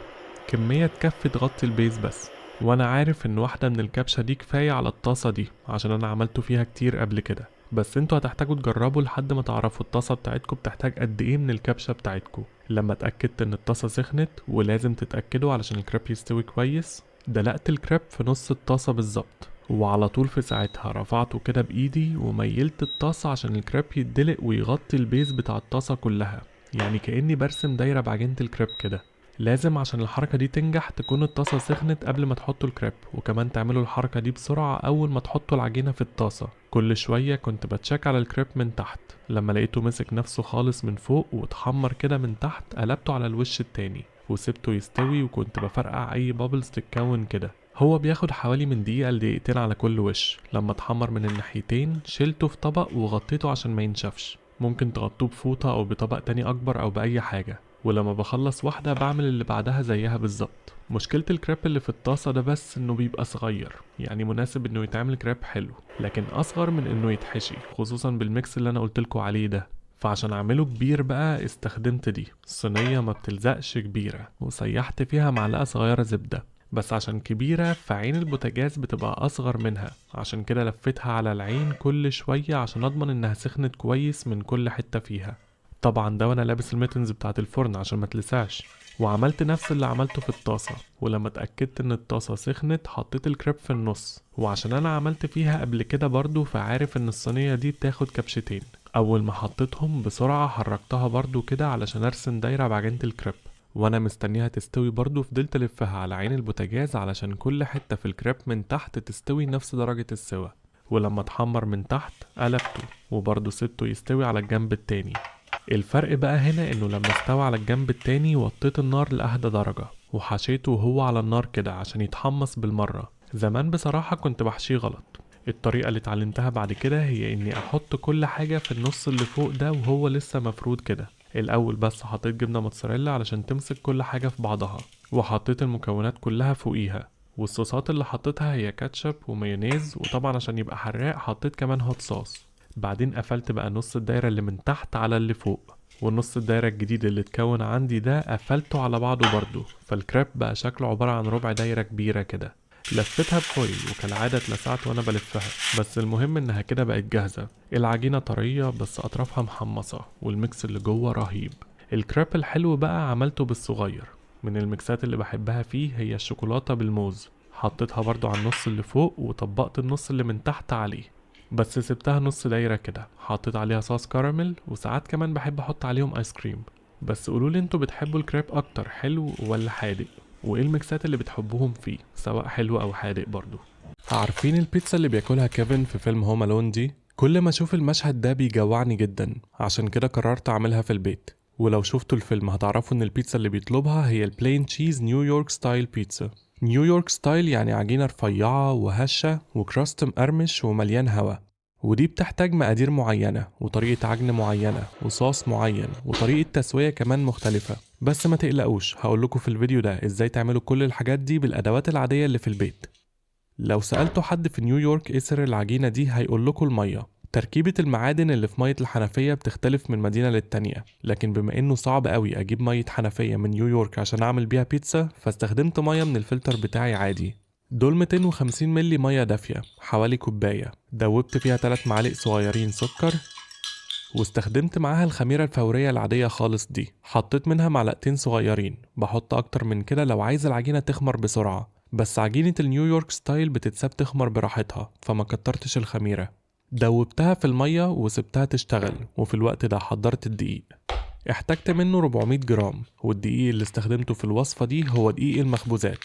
كمية تكفي تغطي ال base بس، وانا عارف ان واحدة من الكبشة دي كفاية على الطاسة دي عشان انا عملته فيها كتير قبل كده، بس انتوا هتحتاجوا تجربوا لحد ما تعرفوا الطاسة بتاعتكم بتحتاج قد ايه من الكبشة بتاعتكم. لما اتأكدت ان الطاسة سخنت، ولازم تتأكدوا علشان الكريب يستوي كويس، دلقت الكريب في نص الطاسة بالظبط، وعلى طول في ساعتها رفعته كده بايدي وميلت الطاسة عشان الكريب يتدلق ويغطي ال base بتاع الطاسة كلها، يعني كأني برسم دايرة بعجينة الكريب كده. لازم عشان الحركة دي تنجح تكون الطاسة سخنت قبل ما تحطوا الكريب، وكمان تعملوا الحركة دي بسرعة أول ما تحطوا العجينة في الطاسة. كل شوية كنت بتشيك على الكريب من تحت، لما لقيته مسك نفسه خالص من فوق واتحمر كده من تحت قلبته على الوش التاني وسبته يستوي، وكنت بفرقع أي bubbles تتكون كده. هو بياخد حوالي من دقيقة لدقيقتين على كل وش. لما اتحمر من الناحيتين شلته في طبق وغطيته عشان ما ينشفش، ممكن تغطوه بفوطة أو بطبق تاني أكبر أو بأي حاجة. ولما بخلص واحدة بعمل اللي بعدها زيها بالظبط. مشكلة الكريب اللي في الطاسة ده بس انه بيبقى صغير، يعني مناسب انه يتعمل كريب حلو، لكن اصغر من انه يتحشي، خصوصا بال mix اللي انا قلتلكوا عليه ده. فعشان اعمله كبير بقى استخدمت دي صينية ما بتلزقش كبيرة، وسيحت فيها معلقة صغيرة زبدة، بس عشان كبيرة فعين البوتاجاز بتبقى اصغر منها، عشان كده لفتها على العين كل شوية عشان اضمن انها سخنت كويس من كل حتة فيها. طبعا ده وانا لابس ال mittens بتاعت الفرن عشان ما تلسعش. وعملت نفس اللي عملته في الطاسة، ولما اتأكدت ان الطاسة سخنت حطيت الكريب في النص، وعشان انا عملت فيها قبل كده برضو فعارف ان الصينية دي بتاخد كبشتين. اول ما حطيتهم بسرعة حركتها برضو كده علشان ارسم دايرة بعجينة الكريب، وانا مستنيها تستوي برضو فضلت الفها على عين البوتاجاز علشان كل حتة في الكريب من تحت تستوي نفس درجة السوا. ولما اتحمر من تحت قلبته وبرضو سبته يستوي على الجنب التاني. الفرق بقى هنا انه لما استوى على الجنب التاني وطيت النار لأهدى درجة وحشيته وهو على النار كده عشان يتحمص بالمرة. زمان بصراحة كنت بحشيه غلط. الطريقة اللي اتعلمتها بعد كده هي اني احط كل حاجة في النص اللي فوق ده وهو لسه مفرود كده. الاول بس حطيت جبنة موتزاريلا علشان تمسك كل حاجة في بعضها، وحطيت المكونات كلها فوقيها، والصوصات اللي حطيتها هي كاتشب ومايونيز، وطبعا عشان يبقى حراق حطيت كمان hot sauce. بعدين قفلت بقى نص الدايرة اللي من تحت على اللي فوق، والنص الدايرة الجديد اللي اتكون عندي ده قفلته على بعضه برضو، فالكريب بقى شكله عبارة عن ربع دايرة كبيرة كده. لفتها ب foil وكالعادة اتلسعت وانا بلفها، بس المهم انها كده بقت جاهزة. العجينة طرية بس اطرافها محمصة، وال mix اللي جوه رهيب. الكريب الحلو بقى عملته بالصغير. من الميكسات اللي بحبها فيه هي الشوكولاتة بالموز، حطيتها برضو على النص اللي فوق وطبقت النص اللي من تحت عليه، بس سبتها نص دايرة كده. حطيت عليها صوص كراميل، وساعات كمان بحب احط عليهم ايس كريم. بس قولولي انتوا بتحبوا الكريب اكتر حلو ولا حادق؟ وايه الميكسات اللي بتحبوهم فيه سواء حلو او حادق برضو؟ عارفين البيتزا اللي بياكلها كيفن في فيلم Home Alone دي؟ كل ما اشوف المشهد ده بيجوعني جدا، عشان كده قررت اعملها في البيت. ولو شفتوا الفيلم هتعرفوا ان البيتزا اللي بيطلبها هي ال plain cheese New York style pizza. New York style يعني عجينة رفيعة وهشة و crust مقرمش ومليان هوا، ودي بتحتاج مقادير معينة وطريقة عجن معينة وصوص معين وطريقة تسوية كمان مختلفة. بس ما تقلقوش، هقولكوا في الفيديو ده ازاي تعملوا كل الحاجات دي بالأدوات العادية اللي في البيت. لو سألتوا حد في نيويورك ايه سر العجينة دي هيقولكوا المية. تركيبة المعادن اللي في مية الحنفية بتختلف من مدينة للتانية، لكن بما انه صعب قوي اجيب مية حنفية من نيويورك عشان اعمل بيها بيتزا، فاستخدمت مية من الفلتر بتاعي عادي. دول 250 ملي مية دافية، حوالي كوباية، دوبت فيها 3 معالق صغيرين سكر، واستخدمت معاها الخميرة الفورية العادية خالص دي، حطيت منها معلقتين صغيرين، بحط أكتر من كده لو عايز العجينة تخمر بسرعة، بس عجينة ال New York style بتتساب تخمر براحتها، فما كترتش الخميرة. دوبتها في المية وسبتها تشتغل، وفي الوقت ده حضرت الدقيق. احتجت منه 400 جرام، والدقيق اللي استخدمته في الوصفة دي هو دقيق المخبوزات.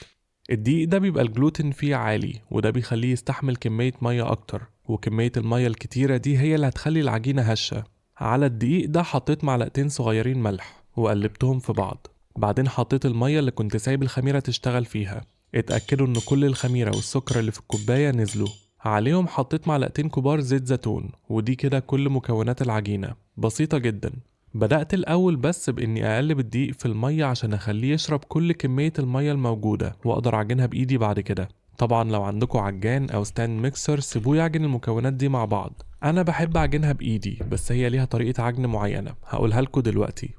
الدقيق ده بيبقى الجلوتين فيه عالي، وده بيخليه يستحمل كمية مية أكتر، وكمية المية الكتيرة دي هي اللي هتخلي العجينة هشة. على الدقيق ده حطيت معلقتين صغيرين ملح وقلبتهم في بعض، بعدين حطيت المية اللي كنت سايب الخميرة تشتغل فيها. اتأكدوا إن كل الخميرة والسكر اللي في الكوباية نزلوا. عليهم حطيت معلقتين كبار زيت زيتون، ودي كده كل مكونات العجينة، بسيطة جدا. بدأت الأول بس بإني أقلب الدقيق في المية عشان أخليه يشرب كل كمية المية الموجودة وأقدر أعجنها بإيدي بعد كده. طبعا لو عندكم عجان أو stand mixer سيبوه يعجن المكونات دي مع بعض. أنا بحب أعجنها بإيدي، بس هي ليها طريقة عجن معينة هقولها لكم دلوقتي.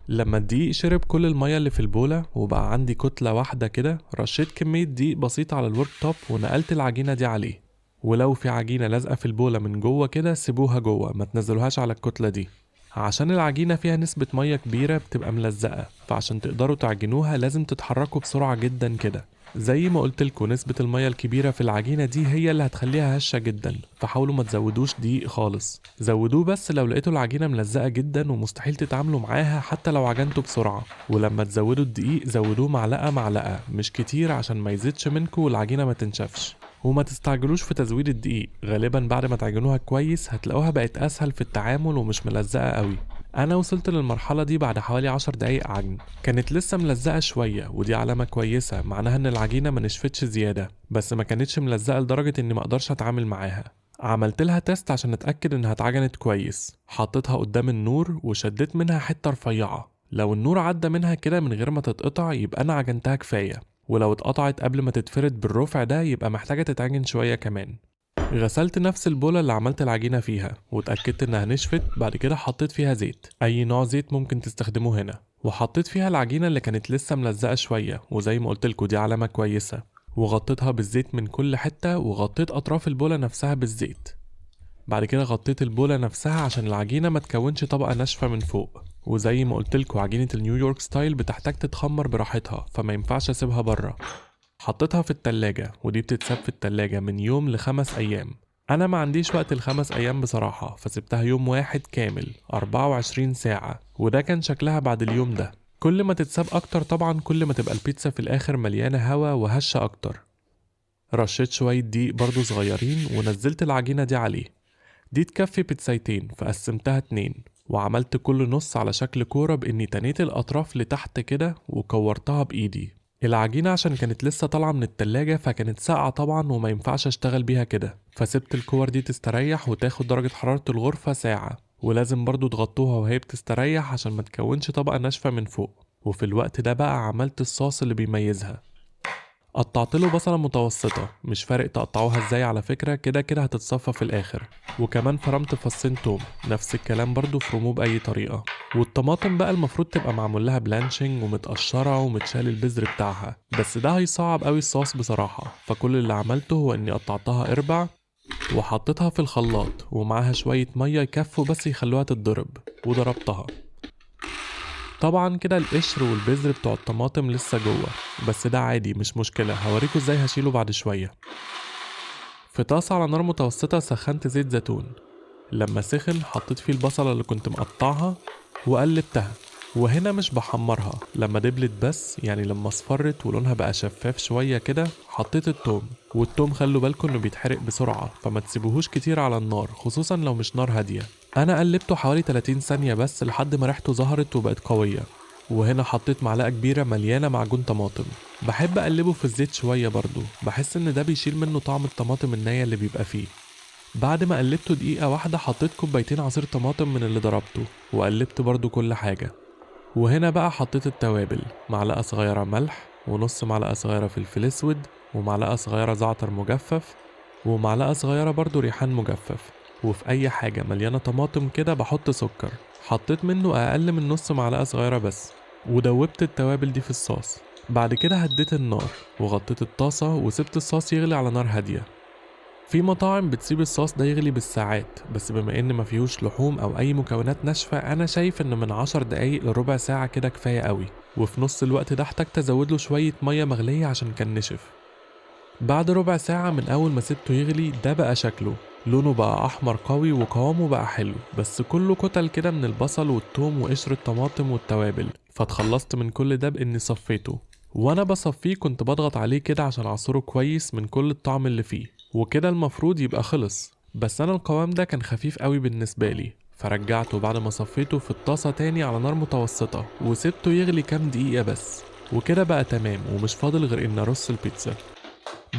لما الدقيق شرب كل المية اللي في البولة وبقى عندي كتلة واحدة كده، رشيت كمية دقيق بسيطة على ال worktop ونقلت العجينة دي عليه. ولو في عجينة لازقة في البولة من جوه كده سيبوها جوه، ما تنزلوهاش على الكتلة دي، عشان العجينة فيها نسبة مية كبيرة بتبقى ملزقة، فعشان تقدروا تعجنوها لازم تتحركوا بسرعة جدا كده. زي ما قلتلكوا نسبة المية الكبيرة في العجينة دي هي اللي هتخليها هشة جدا، فحاولوا ما تزودوش دقيق خالص، زودوه بس لو لقيتوا العجينة ملزقة جدا ومستحيل تتعاملوا معاها حتى لو عجنتوا بسرعة. ولما تزودوا الدقيق زودوه معلقة معلقة، مش كتير عشان ما يزيدش منكوا والعجينة ما تنشفش. وما تستعجلوش في تزويد الدقيق، غالبا بعد ما تعجنوها كويس هتلاقوها بقت اسهل في التعامل ومش ملزقة قوي. انا وصلت للمرحلة دي بعد حوالي 10 دقايق عجن، كانت لسه ملزقة شوية، ودي علامة كويسة معناها ان العجينة ما نشفتش زيادة، بس ما كانتش ملزقة لدرجة اني ما اقدرش اتعامل معاها. عملت لها test عشان اتأكد انها اتعجنت كويس، حطيتها قدام النور وشديت منها حتة رفيعة، لو النور عدى منها كده من غير ما تتقطع يبقى انا عجنتها كفاية، ولو اتقطعت قبل ما تتفرد بالرفع ده يبقى محتاجة تتعجن شوية كمان. غسلت نفس البولة اللي عملت العجينة فيها واتأكدت انها نشفت، بعد كده حطيت فيها زيت، اي نوع زيت ممكن تستخدموه هنا، وحطيت فيها العجينة اللي كانت لسه ملزقة شوية، وزي ما قلتلكوا دي علامة كويسة، وغطيتها بالزيت من كل حتة، وغطيت اطراف البولة نفسها بالزيت. بعد كده غطيت البولة نفسها عشان العجينة ما تكونش طبقة ناشفة من فوق. وزي ما قلتلكوا عجينة ال New York style بتحتاج تتخمر براحتها، فما ينفعش اسيبها بره. حطيتها في التلاجة، ودي بتتساب في التلاجة من يوم ل5 أيام. أنا ما عنديش وقت ال5 أيام بصراحة، فسبتها يوم واحد كامل 24 ساعة، وده كان شكلها بعد اليوم ده. كل ما تتساب أكتر طبعا كل ما تبقى البيتزا في الآخر مليانة هوا وهشة أكتر. رشيت شوية دقيق برضو صغيرين ونزلت العجينة دي عليه، دي تكفي بيتزايتين فقسمتها 2، وعملت كل نص على شكل كورة بإني تنيت الأطراف لتحت كده وكورتها بإيدي. العجينة عشان كانت لسه طالعة من التلاجة فكانت ساقعة طبعا وما ينفعش اشتغل بيها كده، فسبت الكور دي تستريح وتاخد درجة حرارة الغرفة ساعة، ولازم برضو تغطوها وهي بتستريح عشان ما تكونش طبقة ناشفة من فوق. وفي الوقت ده بقى عملت الصوص اللي بيميزها. قطعت له بصلة متوسطة، مش فارق تقطعوها ازاي على فكرة، كده كده هتتصفى في الاخر. وكمان فرمت فصين توم، نفس الكلام برضو فرموه بأي طريقة. والطماطم بقى المفروض تبقى معمول لها blanching ومتقشرة ومتشال البذر بتاعها، بس ده هيصعب قوي الصوص بصراحة. فكل اللي عملته هو اني قطعتها اربع وحطيتها في الخلاط ومعاها شوية مية يكفوا بس يخلوها تتضرب، وضربتها. طبعا كده القشر والبذر بتوع الطماطم لسه جوه، بس ده عادي مش مشكلة، هوريكم ازاي هشيله بعد شوية. في طاسة على نار متوسطة سخنت زيت زيتون، لما سخن حطيت فيه البصلة اللي كنت مقطعها وقلبتها، وهنا مش بحمرها، لما دبلت بس يعني لما اصفرت ولونها بقى شفاف شوية كده حطيت التوم. والتوم خلوا بالكم انه بيتحرق بسرعة، فما تسيبوهوش كتير على النار، خصوصا لو مش نار هادية. انا قلبته حوالي 30 ثانية بس لحد ما ريحته ظهرت وبقت قوية. وهنا حطيت معلقة كبيرة مليانة معجون طماطم، بحب اقلبه في الزيت شوية برضو، بحس ان ده بيشيل منه طعم الطماطم النية اللي بيبقى فيه. بعد ما قلبته دقيقة واحدة حطيت كوبايتين عصير طماطم من اللي ضربته وقلبت برضو كل حاجة. وهنا بقى حطيت التوابل، معلقة صغيرة ملح ونص معلقة صغيرة فلفل اسود ومعلقة صغيرة زعتر مجفف ومعلقة صغيرة برضو ريحان مجفف. وفي اي حاجة مليانة طماطم كده بحط سكر، حطيت منه اقل من نص معلقة صغيرة بس، ودوبت التوابل دي في الصوص. بعد كده هديت النار وغطيت الطاسة وسبت الصوص يغلي على نار هادية. في مطاعم بتسيب الصوص ده يغلي بالساعات، بس بما ان ما فيهوش لحوم او اي مكونات ناشفة انا شايف ان من 10 دقايق لربع ساعة كده كفاية قوي. وفي نص الوقت ده احتجت ازود له شوية مية مغلية عشان كان نشف. بعد ربع ساعة من اول ما سبته يغلي ده بقى شكله، لونه بقى احمر قوي وقوامه بقى حلو، بس كله كتل كده من البصل والثوم وقشر الطماطم والتوابل. فاتخلصت من كل ده باني صفيته، وانا بصفيه كنت بضغط عليه كده عشان اعصره كويس من كل الطعم اللي فيه، وكده المفروض يبقى خلص. بس انا القوام ده كان خفيف قوي بالنسبة لي، فرجعته بعد ما صفيته في الطاسة تاني على نار متوسطة وسبته يغلي كام دقيقة بس، وكده بقى تمام ومش فاضل غير ان ارص البيتزا.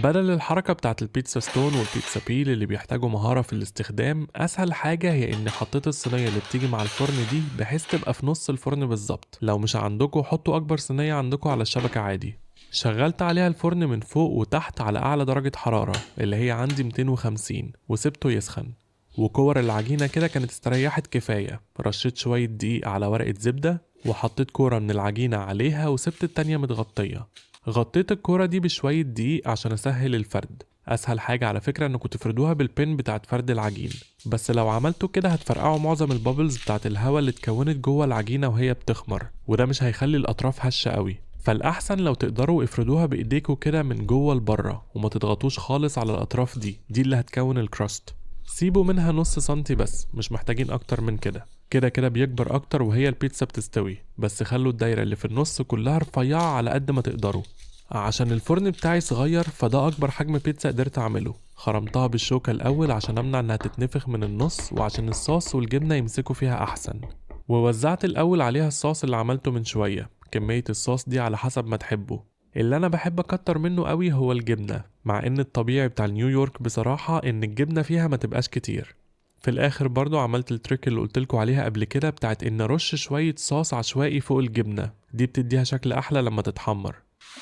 بدل الحركة بتاعت ال pizza stone وال pizza peel اللي بيحتاجوا مهارة في الاستخدام، أسهل حاجة هي إني حطيت الصينية اللي بتيجي مع الفرن دي بحيث تبقى في نص الفرن بالظبط. لو مش عندكم حطوا أكبر صينية عندكم على الشبكة عادي. شغلت عليها الفرن من فوق وتحت على أعلى درجة حرارة اللي هي عندي 250 وسبته يسخن. وكور العجينة كده كانت استريحت كفاية. رشيت شوية دقيق على ورقة زبدة وحطيت كورة من العجينة عليها وسبت التانية متغطية. غطيت الكورة دي بشوية دقيق عشان أسهل الفرد. أسهل حاجة على فكرة إنكم تفردوها بال pin بتاعت فرد العجين، بس لو عملتوا كده هتفرقعوا معظم ال bubbles بتاعت الهواء اللي اتكونت جوه العجينة وهي بتخمر، وده مش هيخلي الأطراف هشة قوي. فالأحسن لو تقدروا افردوها بإيديكوا كده من جوه لبره، وما تضغطوش خالص على الأطراف دي اللي هتكون ال crust. سيبوا منها نص سنتي بس، مش محتاجين أكتر من كده. كده كده بيكبر أكتر وهي البيتزا بتستوي، بس خلوا الدايرة اللي في النص كلها رفيعة على قد ما تقدروا. عشان الفرن بتاعي صغير فده أكبر حجم بيتزا قدرت أعمله. خرمتها بالشوكة الأول عشان أمنع إنها تتنفخ من النص، وعشان الصوص والجبنة يمسكوا فيها أحسن. ووزعت الأول عليها الصوص اللي عملته من شوية. كمية الصوص دي على حسب ما تحبوا. اللي أنا بحب أكتر منه قوي هو الجبنة، مع إن الطبيعي بتاع نيويورك بصراحة إن الجبنة فيها ما تبقاش كتير. في الآخر برضو عملت ال trick اللي قلتلكوا عليها قبل كده بتاعت إن أرش شوية صوص عشوائي فوق الجبنة، دي بتديها شكل أحلى لما تتحمر.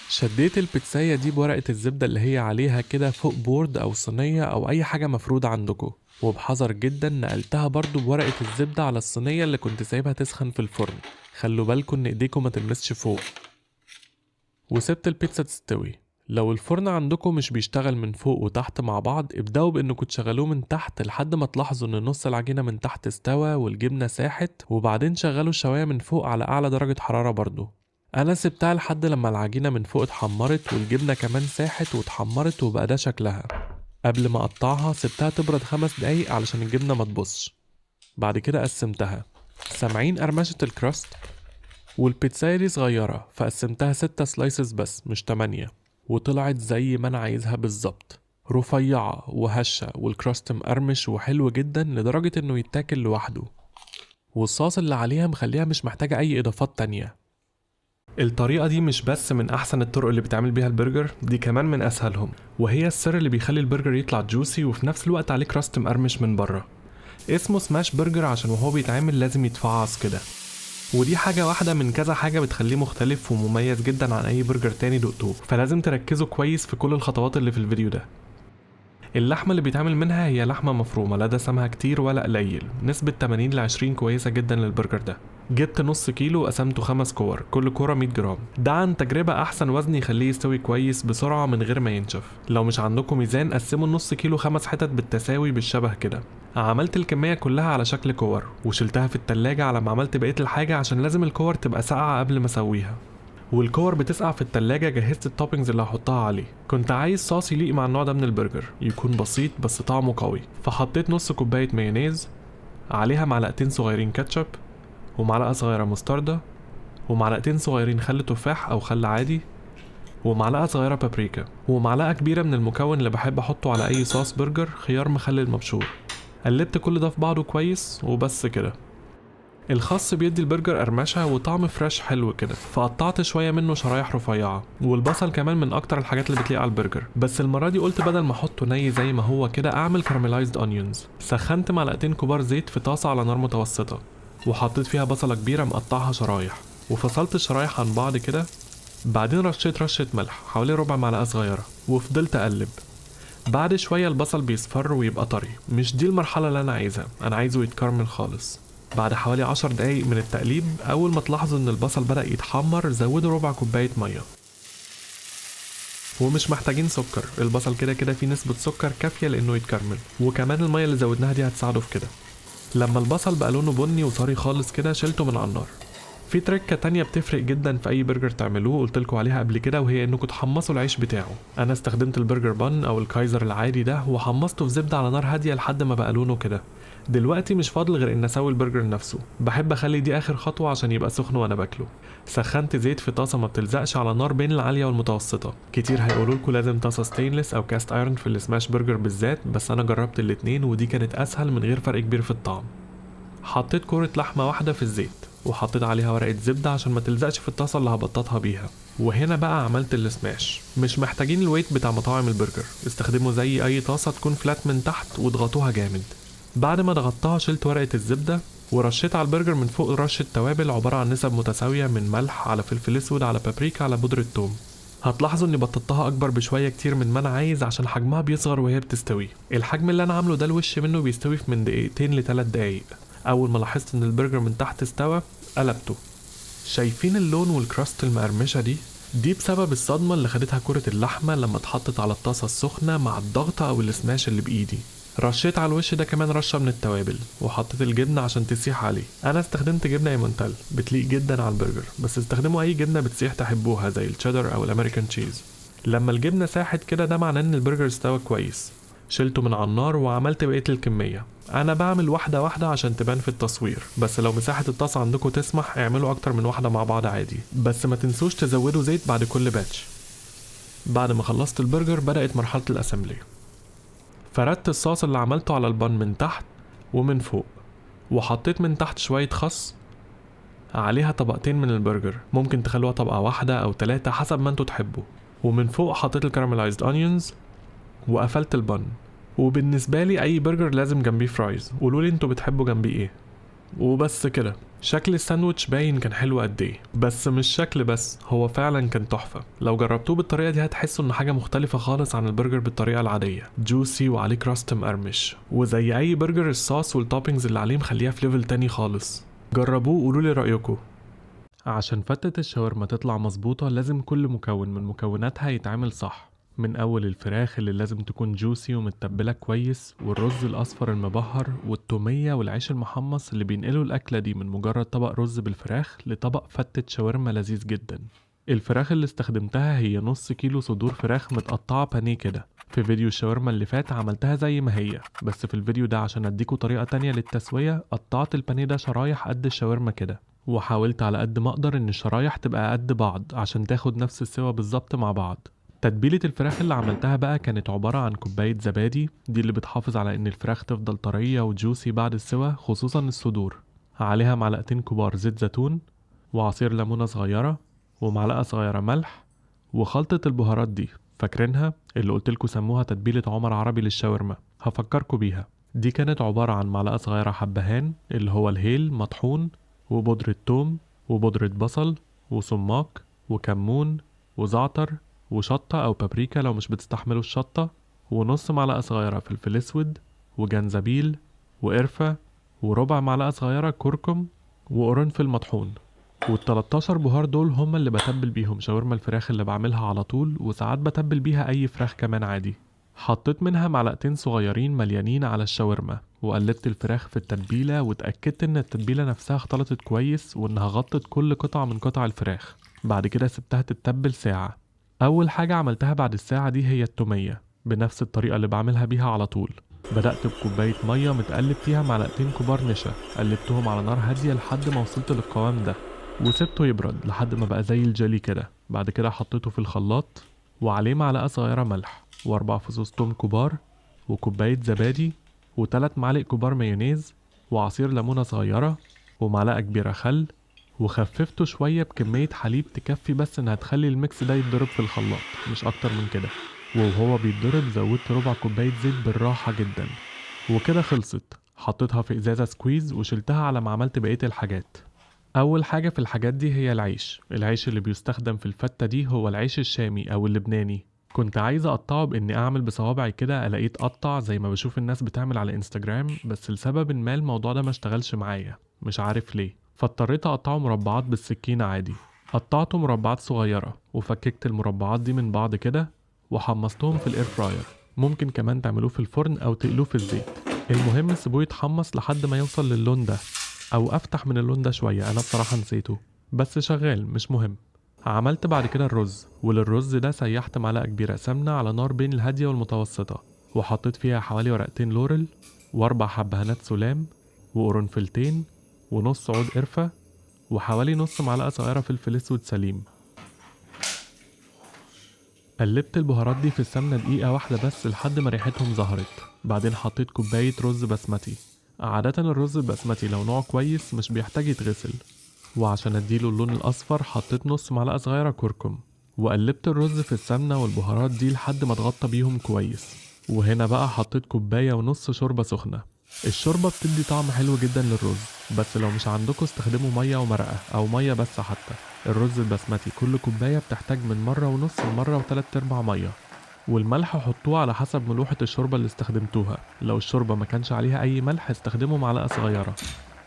شديت البيتزاية دي بورقة الزبدة اللي هي عليها كده فوق board أو صينية أو أي حاجة مفرودة عندكم، وبحذر جدا نقلتها برضو بورقة الزبدة على الصينية اللي كنت سايبها تسخن في الفرن. خلوا بالكم إن إيديكم ما تلمسش فوق. وسبت البيتزا تستوي. لو الفرن عندكم مش بيشتغل من فوق وتحت مع بعض، ابدأوا بإنكم تشغلوه من تحت لحد ما تلاحظوا إن نص العجينة من تحت استوى والجبنة ساحت، وبعدين شغلوا الشواية من فوق على أعلى درجة حرارة برضو. أنا سبتها لحد لما العجينة من فوق اتحمرت والجبنة كمان ساحت واتحمرت وبقى ده شكلها. قبل ما أقطعها سبتها تبرد 5 دقايق علشان الجبنة ما تبصش. بعد كده قسمتها. سامعين قرمشة ال crust؟ والبيتزاية دي صغيرة فقسمتها 6 slices بس مش 8، وطلعت زي ما أنا عايزها بالظبط، رفيعة وهشة وال crust مقرمش وحلو جدا لدرجة إنه يتاكل لوحده، والصوص اللي عليها مخليها مش محتاجة أي إضافات تانية. الطريقة دي مش بس من أحسن الطرق اللي بتعمل بيها البرجر، دي كمان من أسهلهم، وهي السر اللي بيخلي البرجر يطلع juicy وفي نفس الوقت عليه crust مقرمش من بره. اسمه smash burger عشان وهو بيتعمل لازم يتفعص كده، ودي حاجة واحدة من كذا حاجة بتخليه مختلف ومميز جدا عن أي برجر تاني دقتوه، فلازم تركزوا كويس في كل الخطوات اللي في الفيديو ده. اللحمة اللي بيتعمل منها هي لحمة مفرومة، لا دسمها كتير ولا قليل، نسبة 80 ل 20 كويسة جدا للبرجر ده. جبت نص كيلو وقسمته 5 كور، كل كورة 100 جرام. ده عن تجربة أحسن وزن يخليه يستوي كويس بسرعة من غير ما ينشف. لو مش عندكم ميزان قسموا النص كيلو 5 حتت بالتساوي بالشبه كده. عملت الكمية كلها على شكل كور وشلتها في التلاجة على ما عملت بقية الحاجة عشان لازم الكور تبقى ساقعة قبل ما اسويها. والكور بتسقع في التلاجة جهزت ال toppings اللي هحطها عليه. كنت عايز صوص يليق مع النوع ده من البرجر، يكون بسيط بس طعمه قوي، فحطيت نص كوباية مايونيز عليها معلقتين صغيرين كاتشب ومعلقة صغيرة مستردة ومعلقتين صغيرين خل تفاح أو خل عادي ومعلقة صغيرة بابريكا ومعلقة كبيرة من المكون اللي بحب أحطه على أي صوص برجر، خيار مخلل مبشور. قلبت كل ده في بعضه كويس وبس كده. الخس بيدي البرجر قرمشة وطعم fresh حلو كده، فقطعت شوية منه شرايح رفيعة. والبصل كمان من أكتر الحاجات اللي بتليق على البرجر، بس المرة دي قلت بدل ما أحطه ني زي ما هو كده أعمل caramelized onions. سخنت معلقتين كبار زيت في طاسة على نار متوسطة وحطيت فيها بصلة كبيرة مقطعها شرايح وفصلت الشرايح عن بعض كده. بعدين رشيت رشة ملح حوالي ربع معلقة صغيرة وفضلت أقلب. بعد شوية البصل بيصفر ويبقى طري، مش دي المرحلة اللي أنا عايزها، أنا عايزه يتكرمل خالص. بعد حوالي 10 دقايق من التقليب أول ما تلاحظوا إن البصل بدأ يتحمر زودوا ربع كوباية مية. ومش محتاجين سكر، البصل كده كده فيه نسبة سكر كافية لإنه يتكرمل، وكمان المية اللي زودناها دي هتساعده في كده. لما البصل بقى لونه بني وطري خالص كده شلته من على النار. في تركة تانية بتفرق جدا في أي برجر تعملوه قلتلكوا عليها قبل كده، وهي إنكم تحمصوا العيش بتاعه. أنا استخدمت ال burger bun أو الكايزر العادي ده وحمصته في زبدة على نار هادية لحد ما بقى لونه كده. دلوقتي مش فاضل غير إن أسوي البرجر نفسه، بحب أخلي دي آخر خطوة عشان يبقى سخن وأنا باكله. سخنت زيت في طاسة ما بتلزقش على نار بين العالية والمتوسطة. كتير هيقولوا لكم لازم طاسة ستينلس أو cast iron في ال smash burger بالذات، بس أنا جربت الاتنين ودي كانت أسهل من غير فرق كبير في الطعم. حطيت كورة لحمة واحدة في الزيت وحطيت عليها ورقة زبدة عشان ما تلزقش في الطاسة اللي هبططها بيها. وهنا بقى عملت السماش. مش محتاجين ال weight بتاع مطاعم البرجر، استخدموا زي أي طاسة تكون flat من تحت واضغطوها جامد. بعد ما ضغطتها شلت ورقة الزبدة ورشيت على البرجر من فوق رشة توابل عبارة عن نسب متساوية من ملح على فلفل اسود على بابريكا على بودرة ثوم. هتلاحظوا اني بططتها اكبر بشوية كتير من ما انا عايز عشان حجمها بيصغر وهي بتستوي. الحجم اللي انا عامله ده الوش منه بيستوي في من دقيقتين لتلات دقايق. اول ما لاحظت ان البرجر من تحت استوى قلبته. شايفين اللون وال crust المقرمشة دي؟ دي بسبب الصدمة اللي خدتها كرة اللحمة لما اتحطت على الطاسة السخنة مع الضغطة أو السماش اللي بإيدي. رشيت على الوش ده كمان رشة من التوابل، وحطيت الجبنة عشان تسيح عليه. أنا استخدمت جبنة ايمونتال، بتليق جدا على البرجر، بس استخدموا أي جبنة بتسيح تحبوها زي الشيدر أو ال American cheese. لما الجبنة ساحت كده ده معناه إن البرجر استوى كويس. شلته من على النار وعملت بقية الكمية. أنا بعمل واحدة واحدة عشان تبان في التصوير، بس لو مساحة الطاسة عندكم تسمح اعملوا أكتر من واحدة مع بعض عادي، بس ما تنسوش تزودوا زيت بعد كل batch. بعد ما خلصت البرجر بدأت مرحلة ال assembly. فردت الصوص اللي عملته على ال bun من تحت ومن فوق، وحطيت من تحت شوية خس عليها طبقتين من البرجر، ممكن تخلوها طبقة واحدة أو 3 حسب ما انتوا تحبوا. ومن فوق حطيت ال caramelized onions وقفلت ال bun. وبالنسبة لي أي برجر لازم جنبيه fries، قولولي انتوا بتحبوا جنبيه ايه. وبس كده. شكل الساندوتش باين كان حلو قد ايه، بس مش شكل بس، هو فعلا كان تحفة. لو جربتوه بالطريقة دي هتحسوا ان حاجة مختلفة خالص عن البرجر بالطريقة العادية، juicy وعليه crust مقرمش، وزي اي برجر الصوص وال toppings اللي عليه مخليها في level تاني خالص. جربوه وقولولي رأيكم. عشان فتة الشاورما تطلع مظبوطة لازم كل مكون من مكوناتها يتعمل صح، من أول الفراخ اللي لازم تكون juicy ومتبلة كويس، والرز الأصفر المبهر، والتومية والعيش المحمص اللي بينقلوا الأكلة دي من مجرد طبق رز بالفراخ لطبق فتة شاورما لذيذ جدا. الفراخ اللي استخدمتها هي نص كيلو صدور فراخ متقطعة بانيه كده. في فيديو الشاورما اللي فات عملتها زي ما هي، بس في الفيديو ده عشان اديكوا طريقة تانية للتسوية قطعت البانيه ده شرايح قد الشاورما كده، وحاولت على قد ما اقدر ان الشرايح تبقى قد بعض عشان تاخد نفس السوا بالظبط مع بعض. تتبيلة الفراخ اللي عملتها بقى كانت عبارة عن كوباية زبادي، دي اللي بتحافظ على ان الفراخ تفضل طرية وجوسي بعد السوا خصوصا الصدور، عليها معلقتين كبار زيت زيتون وعصير ليمونة صغيرة ومعلقة صغيرة ملح وخلطة البهارات دي فاكرينها اللي قلتلكوا سموها تتبيلة عمر عربي للشاورما، هفكركوا بيها. دي كانت عبارة عن معلقة صغيرة حبهان اللي هو الهيل مطحون، وبودرة توم وبودرة بصل وسماق وكمون وزعتر وشطة أو بابريكا لو مش بتستحملوا الشطة، ونص معلقة صغيرة فلفل أسود وجنزبيل وقرفة وربع معلقة صغيرة كركم وقرنفل مطحون. وال13 بهار دول هما اللي بتبل بيهم شاورما الفراخ اللي بعملها على طول، وساعات بتبل بيها أي فراخ كمان عادي. حطيت منها معلقتين صغيرين مليانين على الشاورما وقلبت الفراخ في التتبيلة، واتأكدت إن التتبيلة نفسها اختلطت كويس وإنها غطت كل قطعة من قطع الفراخ. بعد كده سبتها تتبل ساعة. أول حاجة عملتها بعد الساعة دي هي التومية بنفس الطريقة اللي بعملها بيها على طول. بدأت بكوباية مية متقلب فيها معلقتين كبار نشا، قلبتهم على نار هادية لحد ما وصلت للقوام ده، وسبته يبرد لحد ما بقى زي الجيلي كده. بعد كده حطيته في الخلاط وعليه معلقة صغيرة ملح و4 فصوص توم كبار وكوباية زبادي و3 معالق كبار مايونيز وعصير ليمونة صغيرة ومعلقة كبيرة خل، وخففته شوية بكمية حليب تكفي بس انها تخلي ال mix ده يتضرب في الخلاط مش اكتر من كده. وهو بيتضرب زودت ربع كوباية زيت بالراحة جدا، وكده خلصت. حطيتها في ازازة squeeze وشلتها على ما عملت بقية الحاجات. اول حاجة في الحاجات دي هي العيش. العيش اللي بيستخدم في الفتة دي هو العيش الشامي او اللبناني. كنت عايز اقطعه باني اعمل بصوابعي كده الاقيه اتقطع زي ما بشوف الناس بتعمل على انستجرام، بس لسبب ما الموضوع ده ما اشتغلش معايا مش عارف ليه، فاضطريت اقطعه مربعات بالسكينة عادي. قطعته مربعات صغيرة وفككت المربعات دي من بعض كده وحمصتهم في ال air fryer. ممكن كمان تعملوه في الفرن او تقلوه في الزيت. المهم سيبوه يتحمص لحد ما يوصل للون ده او افتح من اللون ده شوية، انا بصراحة نسيته بس شغال مش مهم. عملت بعد كده الرز، وللرز ده سيحت معلقة كبيرة سمنة على نار بين الهادية والمتوسطة، وحطيت فيها حوالي ورقتين لورل و4 حبهانات سلام وقرنفلتين ونص عود قرفة وحوالي نص معلقة صغيرة فلفل اسود سليم. قلبت البهارات دي في السمنة دقيقة واحدة بس لحد ما ريحتهم ظهرت. بعدين حطيت كوباية رز بسمتي. عادة الرز البسمتي لو نوعه كويس مش بيحتاج يتغسل، وعشان اديله اللون الاصفر حطيت نص معلقة صغيرة كركم، وقلبت الرز في السمنة والبهارات دي لحد ما اتغطى بيهم كويس. وهنا بقى حطيت كوباية ونص شوربة سخنة. الشوربة بتدي طعم حلو جدا للرز، بس لو مش عندكم استخدموا مية ومرقة أو مية بس. حتى الرز البسمتي كل كوباية بتحتاج من مرة ونص لمرة وتلات أرباع مية. والملح حطوه على حسب ملوحة الشوربة اللي استخدمتوها، لو الشوربة ما كانش عليها أي ملح استخدموا معلقة صغيرة.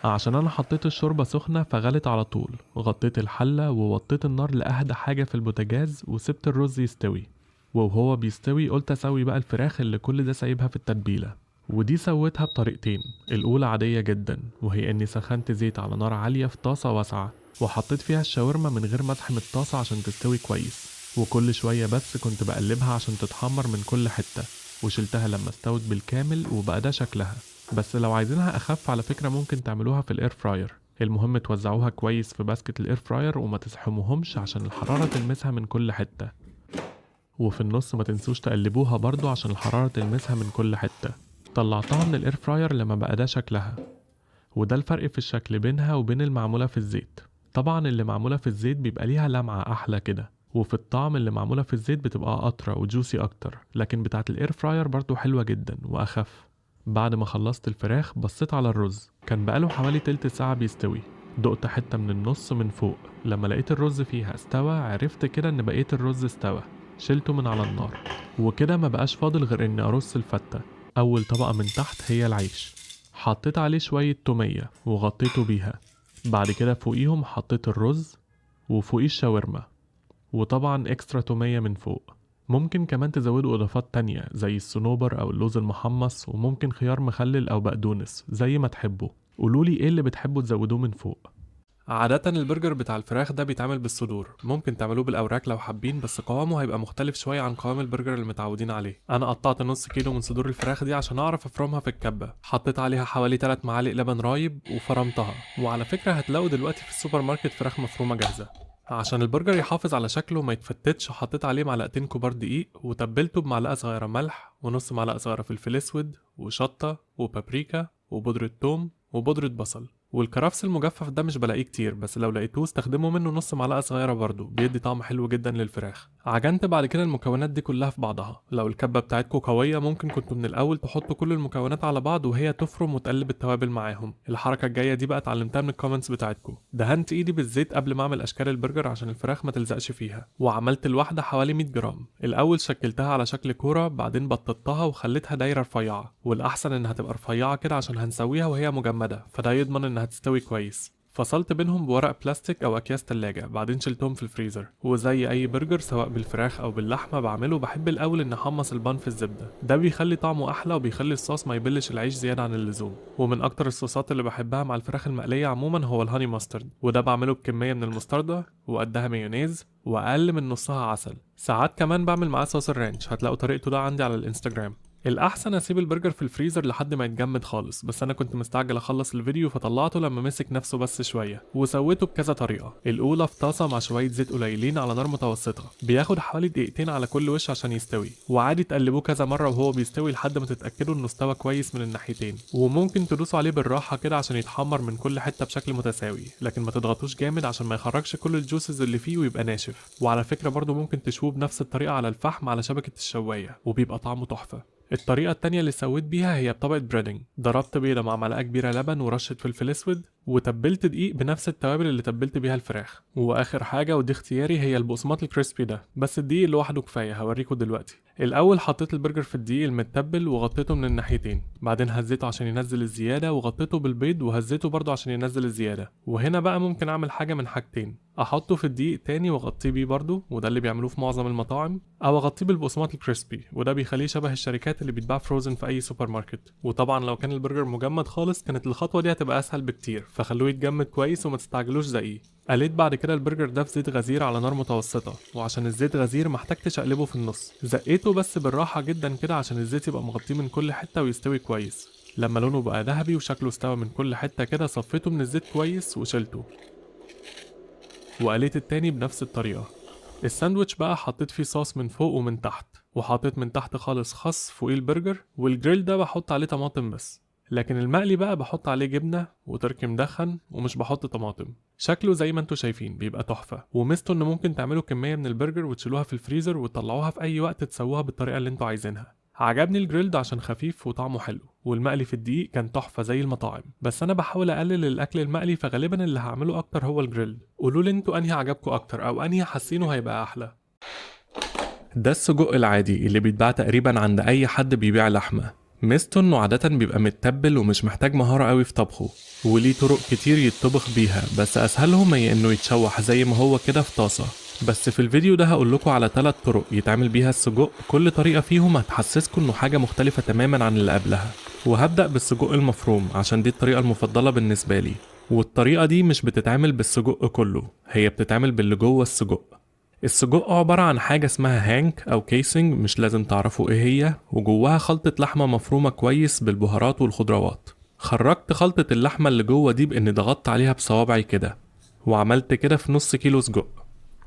عشان انا حطيت الشوربة سخنة فغلت على طول. غطيت الحلة ووطيت النار لأهدى حاجة في البوتاجاز وسبت الرز يستوي. وهو بيستوي قلت اسوي بقى الفراخ اللي كل ده سايبها في التتبيلة. ودي سويتها بطريقتين. الأولى عادية جدا، وهي اني سخنت زيت على نار عالية في طاسة واسعة وحطيت فيها الشاورما من غير ما ازحم الطاسة عشان تستوي كويس، وكل شوية بس كنت بقلبها عشان تتحمر من كل حتة، وشلتها لما استوت بالكامل وبقى ده شكلها. بس لو عايزينها أخف على فكرة ممكن تعملوها في ال air fryer. المهم توزعوها كويس في basket ال air fryer وما تزحموهمش عشان الحرارة تلمسها من كل حتة، وفي النص ما تنسوش تقلبوها برضو عشان الحرارة تلمسها من كل حتة. طلعتها من ال air fryer لما بقى ده شكلها، وده الفرق في الشكل بينها وبين المعمولة في الزيت. طبعا اللي معمولة في الزيت بيبقى ليها لمعة أحلى كده، وفي الطعم اللي معمولة في الزيت بتبقى أطرى و juicy أكتر، لكن بتاعة ال air fryer برضو حلوة جدا وأخف. بعد ما خلصت الفراخ بصيت على الرز، كان بقاله حوالي تلت ساعة بيستوي. دقت حتة من النص من فوق، لما لقيت الرز فيها استوى عرفت كده إن بقية الرز استوى. شلته من على النار، وكده ما بقاش فاضل غير إني أرص الفتة. أول طبقة من تحت هي العيش، حطيت عليه شوية تومية وغطيته بيها. بعد كده فوقيهم حطيت الرز وفوقيه الشاورما، وطبعا extra تومية من فوق. ممكن كمان تزودوا إضافات تانية زي الصنوبر أو اللوز المحمص، وممكن خيار مخلل أو بقدونس زي ما تحبوا. قولولي إيه اللي بتحبوا تزودوه من فوق. عادة البرجر بتاع الفراخ ده بيتعمل بالصدور، ممكن تعملوه بالأوراك لو حابين، بس قوامه هيبقى مختلف شوية عن قوام البرجر اللي متعودين عليه. أنا قطعت نص كيلو من صدور الفراخ دي عشان أعرف أفرمها في الكبة. حطيت عليها حوالي 3 معالق لبن رايب وفرمتها. وعلى فكرة هتلاقوا دلوقتي في السوبر ماركت فراخ مفرومة جاهزة. عشان البرجر يحافظ على شكله وما يتفتتش حطيت عليه معلقتين كبار دقيق، وتبلته بمعلقة صغيرة ملح ونص معلقة صغيرة فلفل اسود وشطة وبابريكا وبودرة ثوم وبودرة بصل. والكرفس المجفف ده مش بلاقيه كتير، بس لو لقيتوه استخدموا منه نص معلقه صغيرة برضو، بيدي طعم حلو جدا للفراخ. عجنت بعد كده المكونات دي كلها في بعضها. لو الكبه بتاعتكم قوية ممكن كنتوا من الاول تحطوا كل المكونات على بعض وهي تفرم وتقلب التوابل معاهم. الحركة الجاية دي بقى اتعلمتها من ال comments بتاعتكم. دهنت ايدي بالزيت قبل ما اعمل اشكال البرجر عشان الفراخ ما تلزقش فيها، وعملت الواحدة حوالي 100 جرام. الاول شكلتها على شكل كورة، بعدين بططتها وخليتها دايرة رفيعة، والاحسن انها تبقى رفيعة كده عشان هنسويها وهي مجمده، فده يضمن انها تستوي كويس. فصلت بينهم بورق بلاستيك او اكياس تلاجة، بعدين شلتهم في الفريزر. وزي اي برجر سواء بالفراخ او باللحمه بعمله، بحب الاول ان احمص ال bun في الزبدة، ده بيخلي طعمه احلى وبيخلي الصوص ما يبلش العيش زيادة عن اللزوم. ومن اكتر الصوصات اللي بحبها مع الفراخ المقليه عموما هو ال honey mustard، وده بعمله بكمية من المستردة وقدها مايونيز واقل من نصها عسل. ساعات كمان بعمل معاه صوص ال ranch، هتلاقوا طريقته ده عندي على الانستجرام. الأحسن أسيب البرجر في الفريزر لحد ما يتجمد خالص، بس أنا كنت مستعجل أخلص الفيديو فطلعته لما مسك نفسه بس شوية، وسويته بكذا طريقة. الأولى في طاسة مع شوية زيت قليلين على نار متوسطة، بياخد حوالي دقيقتين على كل وش عشان يستوي، وعادي تقلبوه كذا مرة وهو بيستوي لحد ما تتأكدوا إنه استوى كويس من الناحيتين، وممكن تدوسوا عليه بالراحة كده عشان يتحمر من كل حتة بشكل متساوي، لكن ما تضغطوش جامد عشان ما يخرجش كل ال juices اللي فيه ويبقى ناشف. وعلى فكرة برضو ممكن تشوه بنفس الطريقة على الفحم على شبكة الشواية، وبيبقى طعمه تحفة. الطريقة التانية اللي سويت بيها هي بطبقة breading. ضربت بيضة مع معلقة كبيرة لبن ورشة فلفل اسود، وتبلت دقيق بنفس التوابل اللي تبلت بيها الفراخ. واخر حاجة ودي اختياري هي البقسماط ال crispy ده، بس الدقيق لوحده كفاية، هوريكم دلوقتي. الاول حطيت البرجر في الدقيق المتبل وغطيته من الناحيتين، بعدين هزيته عشان ينزل الزيادة، وغطيته بالبيض وهزيته برضه عشان ينزل الزيادة. وهنا بقى ممكن اعمل حاجة من حاجتين، احطه في الدقيق تاني واغطيه بيه برضه، وده اللي بيعملوه في معظم المطاعم، او اغطيه بالبقسماط ال crispy، وده بيخليه شبه الشركات اللي بيتباع frozen في اي سوبر ماركت. وطبعا لو كان البرجر مجمد خالص كانت الخطوة دي هتبقى اسهل بكتير، فخلوه يتجمد كويس وما تستعجلوش زيي. قليت بعد كده البرجر ده في زيت غزير على نار متوسطة، وعشان الزيت غزير ما احتجتش اقلبه في النص، زقيته بس بالراحة جدا كده عشان الزيت يبقى مغطيه من كل حتة ويستوي كويس. لما لونه بقى ذهبي وشكله استوى من كل حتة كده صفيته من الزيت كويس وشلته، وقليت التاني بنفس الطريقة. الساندوتش بقى حطيت فيه صوص من فوق ومن تحت، وحطيت من تحت خالص خس فوقيه البرجر، والجريل ده بحط عليه طماطم بس، لكن المقلي بقى بحط عليه جبنة وتركي مدخن ومش بحط طماطم. شكله زي ما انتوا شايفين بيبقى تحفة، وميزته ان ممكن تعملوا كمية من البرجر وتشيلوها في الفريزر وتطلعوها في اي وقت تسووها بالطريقة اللي انتوا عايزينها. عجبني ال grilled عشان خفيف وطعمه حلو، والمقلي في الدقيق كان تحفة زي المطاعم، بس انا بحاول اقلل الاكل المقلي فغالبا اللي هعمله اكتر هو ال grilled. قولولي انتوا انهي عجبكم اكتر او انهي حاسينه هيبقى احلى. ده السجق العادي اللي بيتباع تقريبا عند اي حد بيبيع لحمة. ميزته انه عادة بيبقى متبل ومش محتاج مهارة قوي في طبخه، وليه طرق كتير يتطبخ بيها، بس اسهلهم هي انه يتشوح زي ما هو كده في طاسة. بس في الفيديو ده هقول لكم على 3 طرق يتعمل بيها السجق، كل طريقة فيهم هتحسسكم انه حاجة مختلفة تماما عن اللي قبلها. وهبدأ بالسجق المفروم عشان دي الطريقة المفضلة بالنسبة لي، والطريقة دي مش بتتعمل بالسجق كله، هي بتتعمل باللي جوه السجق. السجق عبارة عن حاجة اسمها هانك أو casing، مش لازم تعرفوا ايه هي، وجواها خلطة لحمة مفرومة كويس بالبهارات والخضروات. خرجت خلطة اللحمة اللي جوه دي بإني ضغطت عليها بصوابعي كده، وعملت كده في نص كيلو سجق.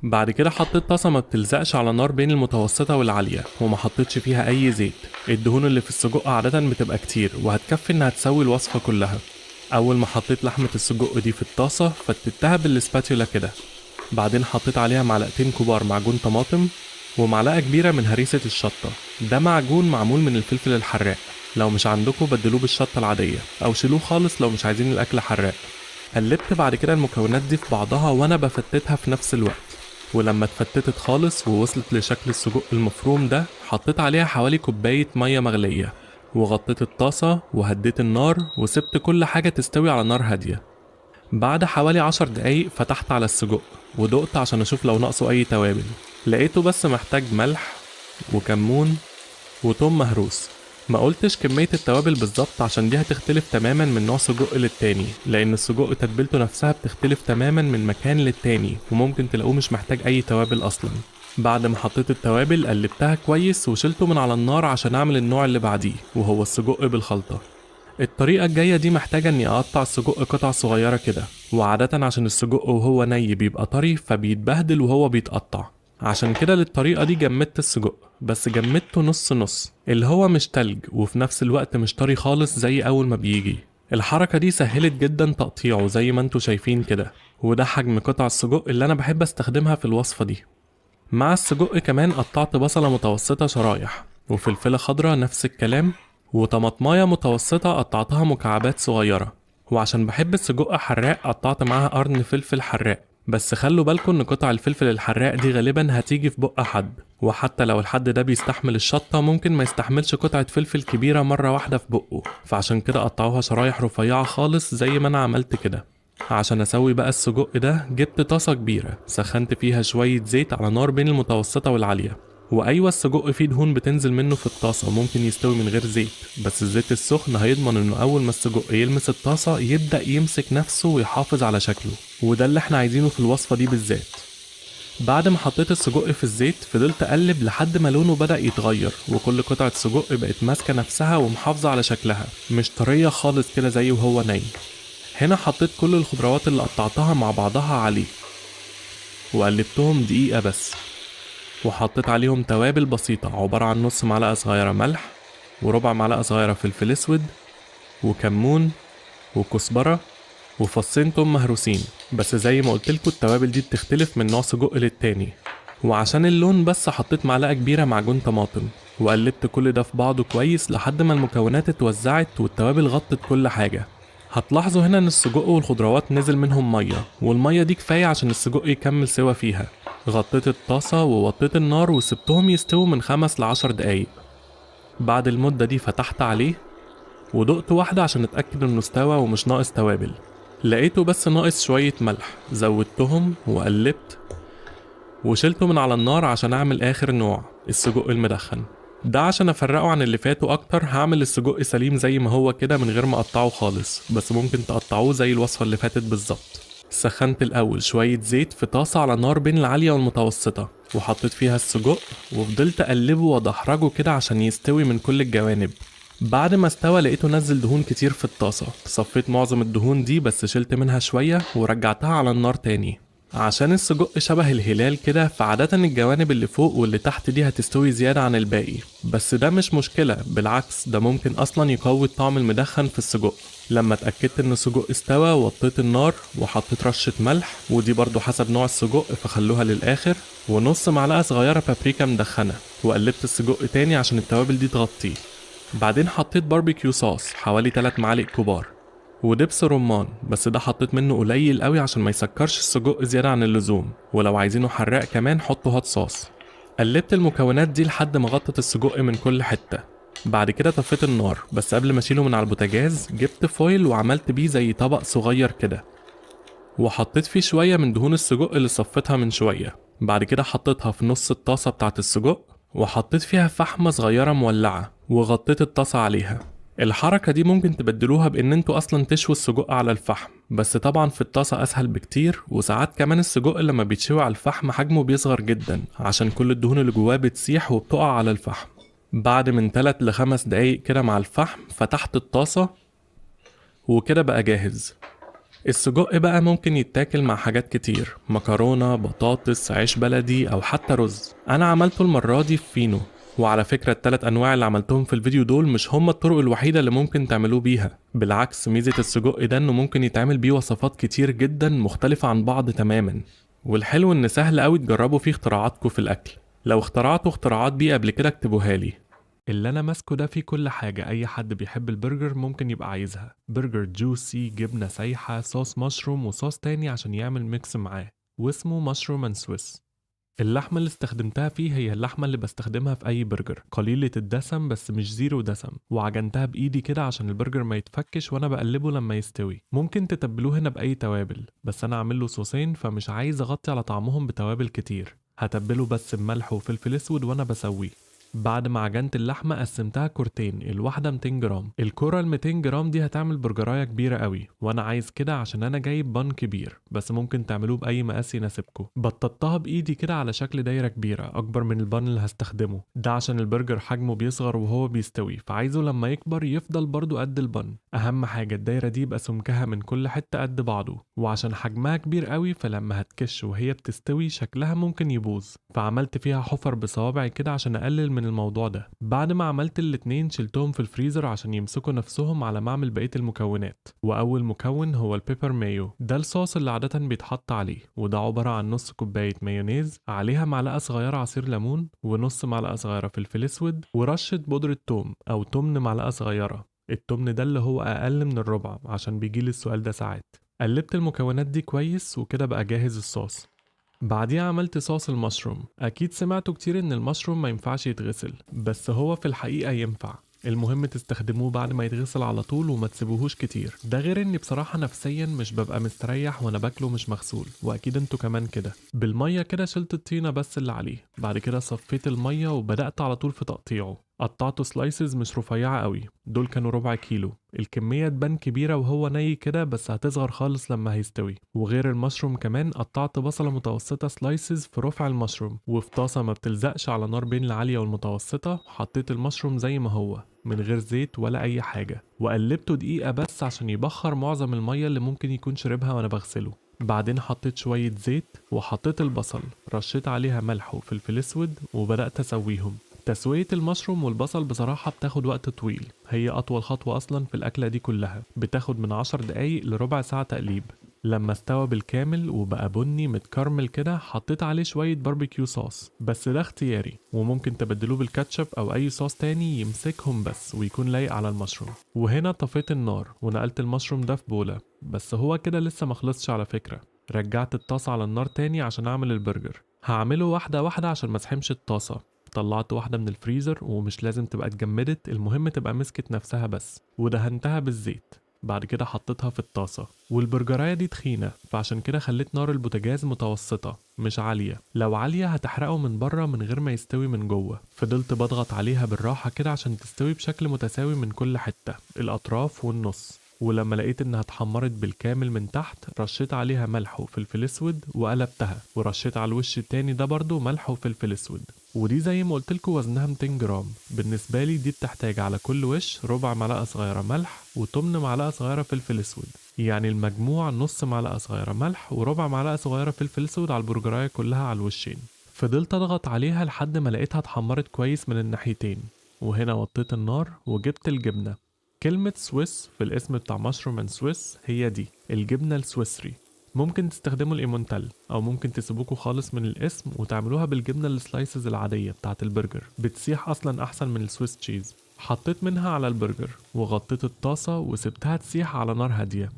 بعد كده حطيت طاسة ما بتلزقش على نار بين المتوسطة والعالية، وما حطيتش فيها أي زيت. الدهون اللي في السجق عادة بتبقى كتير وهتكفي إنها تسوي الوصفة كلها. أول ما حطيت لحمة السجق دي في الطاسة فتتها بال spatula كده، بعدين حطيت عليها معلقتين كبار معجون طماطم ومعلقة كبيرة من هريسة الشطة. ده معجون معمول من الفلفل الحراق، لو مش عندكم بدلوه بالشطة العادية أو شيلوه خالص لو مش عايزين الأكل حراق. قلبت بعد كده المكونات دي في بعضها وأنا بفتتها في نفس الوقت، ولما اتفتتت خالص ووصلت لشكل السجق المفروم ده حطيت عليها حوالي كوباية مية مغلية، وغطيت الطاسة وهديت النار وسبت كل حاجة تستوي على نار هادية. بعد حوالي 10 دقايق فتحت على السجق ودقت عشان اشوف لو ناقصه اي توابل، لقيته بس محتاج ملح وكمون وتوم مهروس. ما قلتش كمية التوابل بالظبط عشان دي هتختلف تماما من نوع سجق للتاني، لان السجق تتبيلته نفسها بتختلف تماما من مكان للتاني، وممكن تلاقوه مش محتاج اي توابل اصلا. بعد ما حطيت التوابل قلبتها كويس وشلته من على النار عشان اعمل النوع اللي بعديه وهو السجق بالخلطة. الطريقة الجاية دي محتاجة اني اقطع السجق قطع صغيرة كده، وعادة عشان السجق وهو ني بيبقى طري فبيتبهدل وهو بيتقطع، عشان كده للطريقة دي جمدت السجق، بس جمدته نص نص، اللي هو مش تلج وفي نفس الوقت مش طري خالص زي اول ما بيجي. الحركة دي سهلت جدا تقطيعه زي ما انتوا شايفين كده، وده حجم قطع السجق اللي انا بحب استخدمها في الوصفة دي. مع السجق كمان قطعت بصلة متوسطة شرايح، وفلفلة خضراء نفس الكلام، وطماطماية متوسطة قطعتها مكعبات صغيرة. وعشان بحب السجق حراق قطعت معاها قرن فلفل حراق، بس خلوا بالكم ان قطع الفلفل الحراق دي غالبا هتيجي في بق حد، وحتى لو الحد ده بيستحمل الشطة ممكن ما يستحملش قطعة فلفل كبيرة مرة واحدة في بقه، فعشان كده قطعوها شرايح رفيعة خالص زي ما انا عملت كده. عشان اسوي بقى السجق ده جبت طاسة كبيرة سخنت فيها شوية زيت على نار بين المتوسطة والعالية، وايوه السجق فيه دهون بتنزل منه في الطاسة وممكن يستوي من غير زيت، بس الزيت السخن هيضمن انه اول ما السجق يلمس الطاسة يبدأ يمسك نفسه ويحافظ على شكله، وده اللي احنا عايزينه في الوصفة دي بالذات. بعد ما حطيت السجق في الزيت فضلت اقلب لحد ما لونه بدأ يتغير، وكل قطعة سجق بقت ماسكة نفسها ومحافظة على شكلها، مش طرية خالص كده زي وهو ني. هنا حطيت كل الخضروات اللي قطعتها مع بعضها عليه وقلبتهم دقيقة بس، وحطيت عليهم توابل بسيطة عبارة عن نص معلقة صغيرة ملح وربع معلقة صغيرة فلفل اسود وكمون وكزبرة وفصين توم مهروسين. بس زي ما قلتلكوا التوابل دي بتختلف من نوع سجق للتاني. وعشان اللون بس حطيت معلقة كبيرة معجون طماطم، وقلبت كل ده في بعضه كويس لحد ما المكونات اتوزعت والتوابل غطت كل حاجة. هتلاحظوا هنا ان السجق والخضروات نزل منهم مية، والمية دي كفاية عشان السجق يكمل سوا فيها. غطيت الطاسة ووطيت النار وسبتهم يستووا من 5 ل10 دقايق. بعد المدة دي فتحت عليه ودقت واحدة عشان اتأكد انه استوى ومش ناقص توابل. لقيته بس ناقص شوية ملح، زودتهم وقلبت وشلته من على النار عشان اعمل اخر نوع، السجق المدخن. ده عشان افرقه عن اللي فاتوا اكتر هعمل السجق سليم زي ما هو كده من غير ما اقطعه خالص، بس ممكن تقطعوه زي الوصفة اللي فاتت بالظبط. سخنت الاول شوية زيت في طاسة على نار بين العالية والمتوسطة، وحطيت فيها السجق وفضلت اقلبه وادحرجه كده عشان يستوي من كل الجوانب. بعد ما استوى لقيته نزل دهون كتير في الطاسة، صفيت معظم الدهون دي بس شلت منها شوية ورجعتها على النار تاني. عشان السجق شبه الهلال كده فعادة الجوانب اللي فوق واللي تحت دي هتستوي زيادة عن الباقي، بس ده مش مشكلة، بالعكس ده ممكن أصلا يقوي الطعم المدخن في السجق. لما اتأكدت إن السجق استوى وطيت النار وحطيت رشة ملح، ودي برضو حسب نوع السجق فخلوها للآخر، ونص معلقة صغيرة بابريكا مدخنة، وقلبت السجق تاني عشان التوابل دي تغطيه. بعدين حطيت barbecue sauce حوالي 3 معالق كبار، ودبس رمان بس ده حطيت منه قليل قوي عشان ما يسكرش السجق زيادة عن اللزوم، ولو عايزينه حراق كمان حطوا hot sauce. قلبت المكونات دي لحد ما غطت السجق من كل حتة. بعد كده طفيت النار، بس قبل ما اشيله من على البوتاجاز جبت foil وعملت بيه زي طبق صغير كده، وحطيت فيه شوية من دهون السجق اللي صفيتها من شوية. بعد كده حطيتها في نص الطاسة بتاعت السجق، وحطيت فيها فحمة صغيرة مولعة، وغطيت الطاسة عليها. الحركة دي ممكن تبدلوها بإن انتوا أصلا تشووا السجق على الفحم، بس طبعا في الطاسة أسهل بكتير. وساعات كمان السجق لما بيتشوي على الفحم حجمه بيصغر جدا عشان كل الدهون اللي جواه بتسيح وبتقع على الفحم. بعد من 3 ل 5 دقايق كده مع الفحم فتحت الطاسة، وكده بقى جاهز. السجق بقى ممكن يتاكل مع حاجات كتير، مكرونة، بطاطس، عيش بلدي، أو حتى رز. أنا عملته المرة دي في فينو. وعلى فكرة التلات أنواع اللي عملتهم في الفيديو دول مش هما الطرق الوحيدة اللي ممكن تعملوه بيها، بالعكس ميزة السجق ده إنه ممكن يتعمل بيه وصفات كتير جدا مختلفة عن بعض تماما. والحلو إن سهل أوي تجربوا فيه اختراعاتكم في الأكل. لو اخترعتوا اختراعات بيه قبل كده اكتبوها لي. اللي أنا ماسكه ده فيه كل حاجة أي حد بيحب البرجر ممكن يبقى عايزها، برجر juicy، جبنة سايحة، صوص مشروم، وصوص تاني عشان يعمل mix معاه، واسمه mushroom and Swiss. اللحمة اللي استخدمتها فيه هي اللحمة اللي بستخدمها في أي برجر، قليلة الدسم بس مش zero دسم، وعجنتها بإيدي كده عشان البرجر ما يتفكش وأنا بقلبه لما يستوي. ممكن تتبلوه هنا بأي توابل، بس أنا عامل له صوصين فمش عايز أغطي على طعمهم بتوابل كتير، هتبله بس بملح وفلفل أسود وأنا بسويه. بعد ما عجنت اللحمة قسمتها كورتين، الواحدة 200 جرام. الكرة ال 200 جرام دي هتعمل برجراية كبيرة قوي، وانا عايز كده عشان انا جايب bun كبير، بس ممكن تعملوه بأي مقاس يناسبكم. بططتها بإيدي كده على شكل دايرة كبيرة أكبر من ال bun اللي هستخدمه ده، عشان البرجر حجمه بيصغر وهو بيستوي، فعايزه لما يكبر يفضل برضو قد ال bun. أهم حاجة الدايرة دي يبقى سمكها من كل حتة قد بعضه، وعشان حجمها كبير قوي فلما هتكش وهي بتستوي شكلها ممكن يبوظ، فعملت فيها حفر بصوابعي كده عشان أقلل من الموضوع ده. بعد ما عملت الاتنين شلتهم في الفريزر عشان يمسكوا نفسهم على ما اعمل بقية المكونات. واول مكون هو ال pepper mayo، ده الصوص اللي عادة بيتحط عليه، وده عبارة عن نص كوباية مايونيز عليها معلقة صغيرة عصير ليمون، ونص معلقة صغيرة فلفل اسود، ورشة بودرة توم او تمن معلقة صغيرة. التمن ده اللي هو اقل من الربع عشان بيجيلي السؤال ده ساعات. قلبت المكونات دي كويس وكده بقى جاهز الصوص. بعديها عملت صوص المشروم. اكيد سمعتوا كتير ان المشروم ما ينفعش يتغسل، بس هو في الحقيقة ينفع، المهم تستخدموه بعد ما يتغسل على طول وما تسيبوهوش كتير. ده غير اني بصراحة نفسيا مش ببقى مستريح وانا باكله مش مغسول، واكيد انتوا كمان كده. بالمية كده شلت الطينة بس اللي عليه، بعد كده صفيت المية وبدأت على طول في تقطيعه. قطعته slices مش رفيعة قوي، دول كانوا ربع كيلو. الكمية تبان كبيرة وهو ني كده، بس هتصغر خالص لما هيستوي. وغير المشروم كمان قطعت بصلة متوسطة slices في رفع المشروم، وفي طاسة ما بتلزقش على نار بين العالية والمتوسطة حطيت المشروم زي ما هو من غير زيت ولا أي حاجة، وقلبته دقيقة بس عشان يبخر معظم المية اللي ممكن يكون شربها وأنا بغسله. بعدين حطيت شوية زيت وحطيت البصل، رشيت عليها ملح وفلفل اسود وبدأت أسويهم. تسوية المشروم والبصل بصراحة بتاخد وقت طويل، هي أطول خطوة أصلا في الأكلة دي كلها، بتاخد من 10 دقايق لربع ساعة تقليب. لما استوى بالكامل وبقى بني متكرمل كده حطيت عليه شوية barbecue sauce، بس ده اختياري وممكن تبدلوه بالكاتشب أو أي صوص تاني يمسكهم بس ويكون لايق على المشروم. وهنا طفيت النار ونقلت المشروم ده في بولة، بس هو كده لسه مخلصش على فكرة. رجعت الطاسة على النار تاني عشان أعمل البرجر، هعمله واحدة واحدة عشان ما اسحمش الطاسة. طلعت واحدة من الفريزر ومش لازم تبقى اتجمدت، المهم تبقى مسكت نفسها بس، ودهنتها بالزيت. بعد كده حطيتها في الطاسة. والبرجراية دي تخينة فعشان كده خليت نار البوتاجاز متوسطة مش عالية، لو عالية هتحرقه من بره من غير ما يستوي من جوه. فضلت بضغط عليها بالراحة كده عشان تستوي بشكل متساوي من كل حتة، الأطراف والنص. ولما لقيت انها اتحمرت بالكامل من تحت رشيت عليها ملح وفلفل اسود وقلبتها، ورشيت على الوش التاني ده برضو ملح وفلفل اسود. ودي زي ما قلتلكوا وزنها 200 جرام. بالنسبة لي دي بتحتاج على كل وش ربع معلقة صغيرة ملح وتمن معلقة صغيرة فلفل اسود، يعني المجموع نص معلقة صغيرة ملح وربع معلقة صغيرة فلفل اسود على البرجراية كلها على الوشين. فضلت اضغط عليها لحد ما لقيتها اتحمرت كويس من الناحيتين، وهنا وطيت النار وجبت الجبنة. كلمة Swiss في الاسم بتاع mushroom and Swiss هي دي الجبنة السويسري. ممكن تستخدموا الايمونتال او ممكن تسيبوكوا خالص من الاسم وتعملوها بالجبنة ال slices العادية بتاعت البرجر، بتسيح اصلا احسن من ال Swiss cheese. حطيت منها على البرجر وغطيت الطاسة وسبتها تسيح على نار هادية.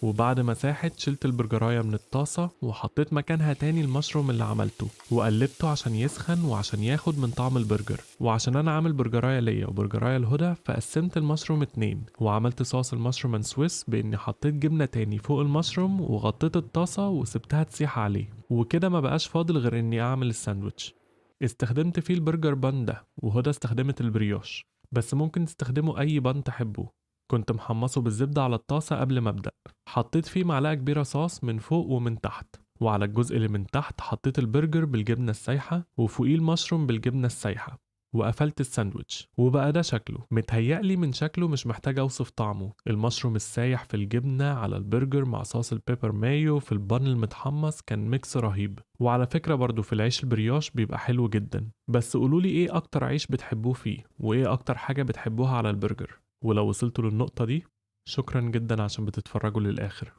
وبعد ما ساحت شلت البرجراية من الطاسة وحطيت مكانها تاني المشروم اللي عملته وقلبته عشان يسخن وعشان ياخد من طعم البرجر. وعشان انا عامل برجراية ليا وبرجراية لهدى فقسمت المشروم 2، وعملت صوص ال mushroom and Swiss باني حطيت جبنة تاني فوق المشروم وغطيت الطاسة وسبتها تسيح عليه. وكده ما بقاش فاضل غير اني اعمل الساندوتش. استخدمت فيه ال burger bun ده، وهدى استخدمت البريوش، بس ممكن تستخدموا اي bun تحبوه. كنت محمصه بالزبدة على الطاسة قبل ما أبدأ. حطيت فيه معلقة كبيرة صوص من فوق ومن تحت، وعلى الجزء اللي من تحت حطيت البرجر بالجبنة السايحة وفوقيه المشروم بالجبنة السايحة، وقفلت الساندوتش. وبقى ده شكله. متهيألي من شكله مش محتاج أوصف طعمه. المشروم السايح في الجبنة على البرجر مع صوص ال pepper mayo في ال bun المتحمص كان mix رهيب. وعلى فكرة برضو في العيش البريوش بيبقى حلو جدا. بس قولولي ايه أكتر عيش بتحبوه فيه، وايه أكتر حاجة بتحبوها على البرجر. ولو وصلتوا للنقطة دي شكرا جدا عشان بتتفرجوا للآخر.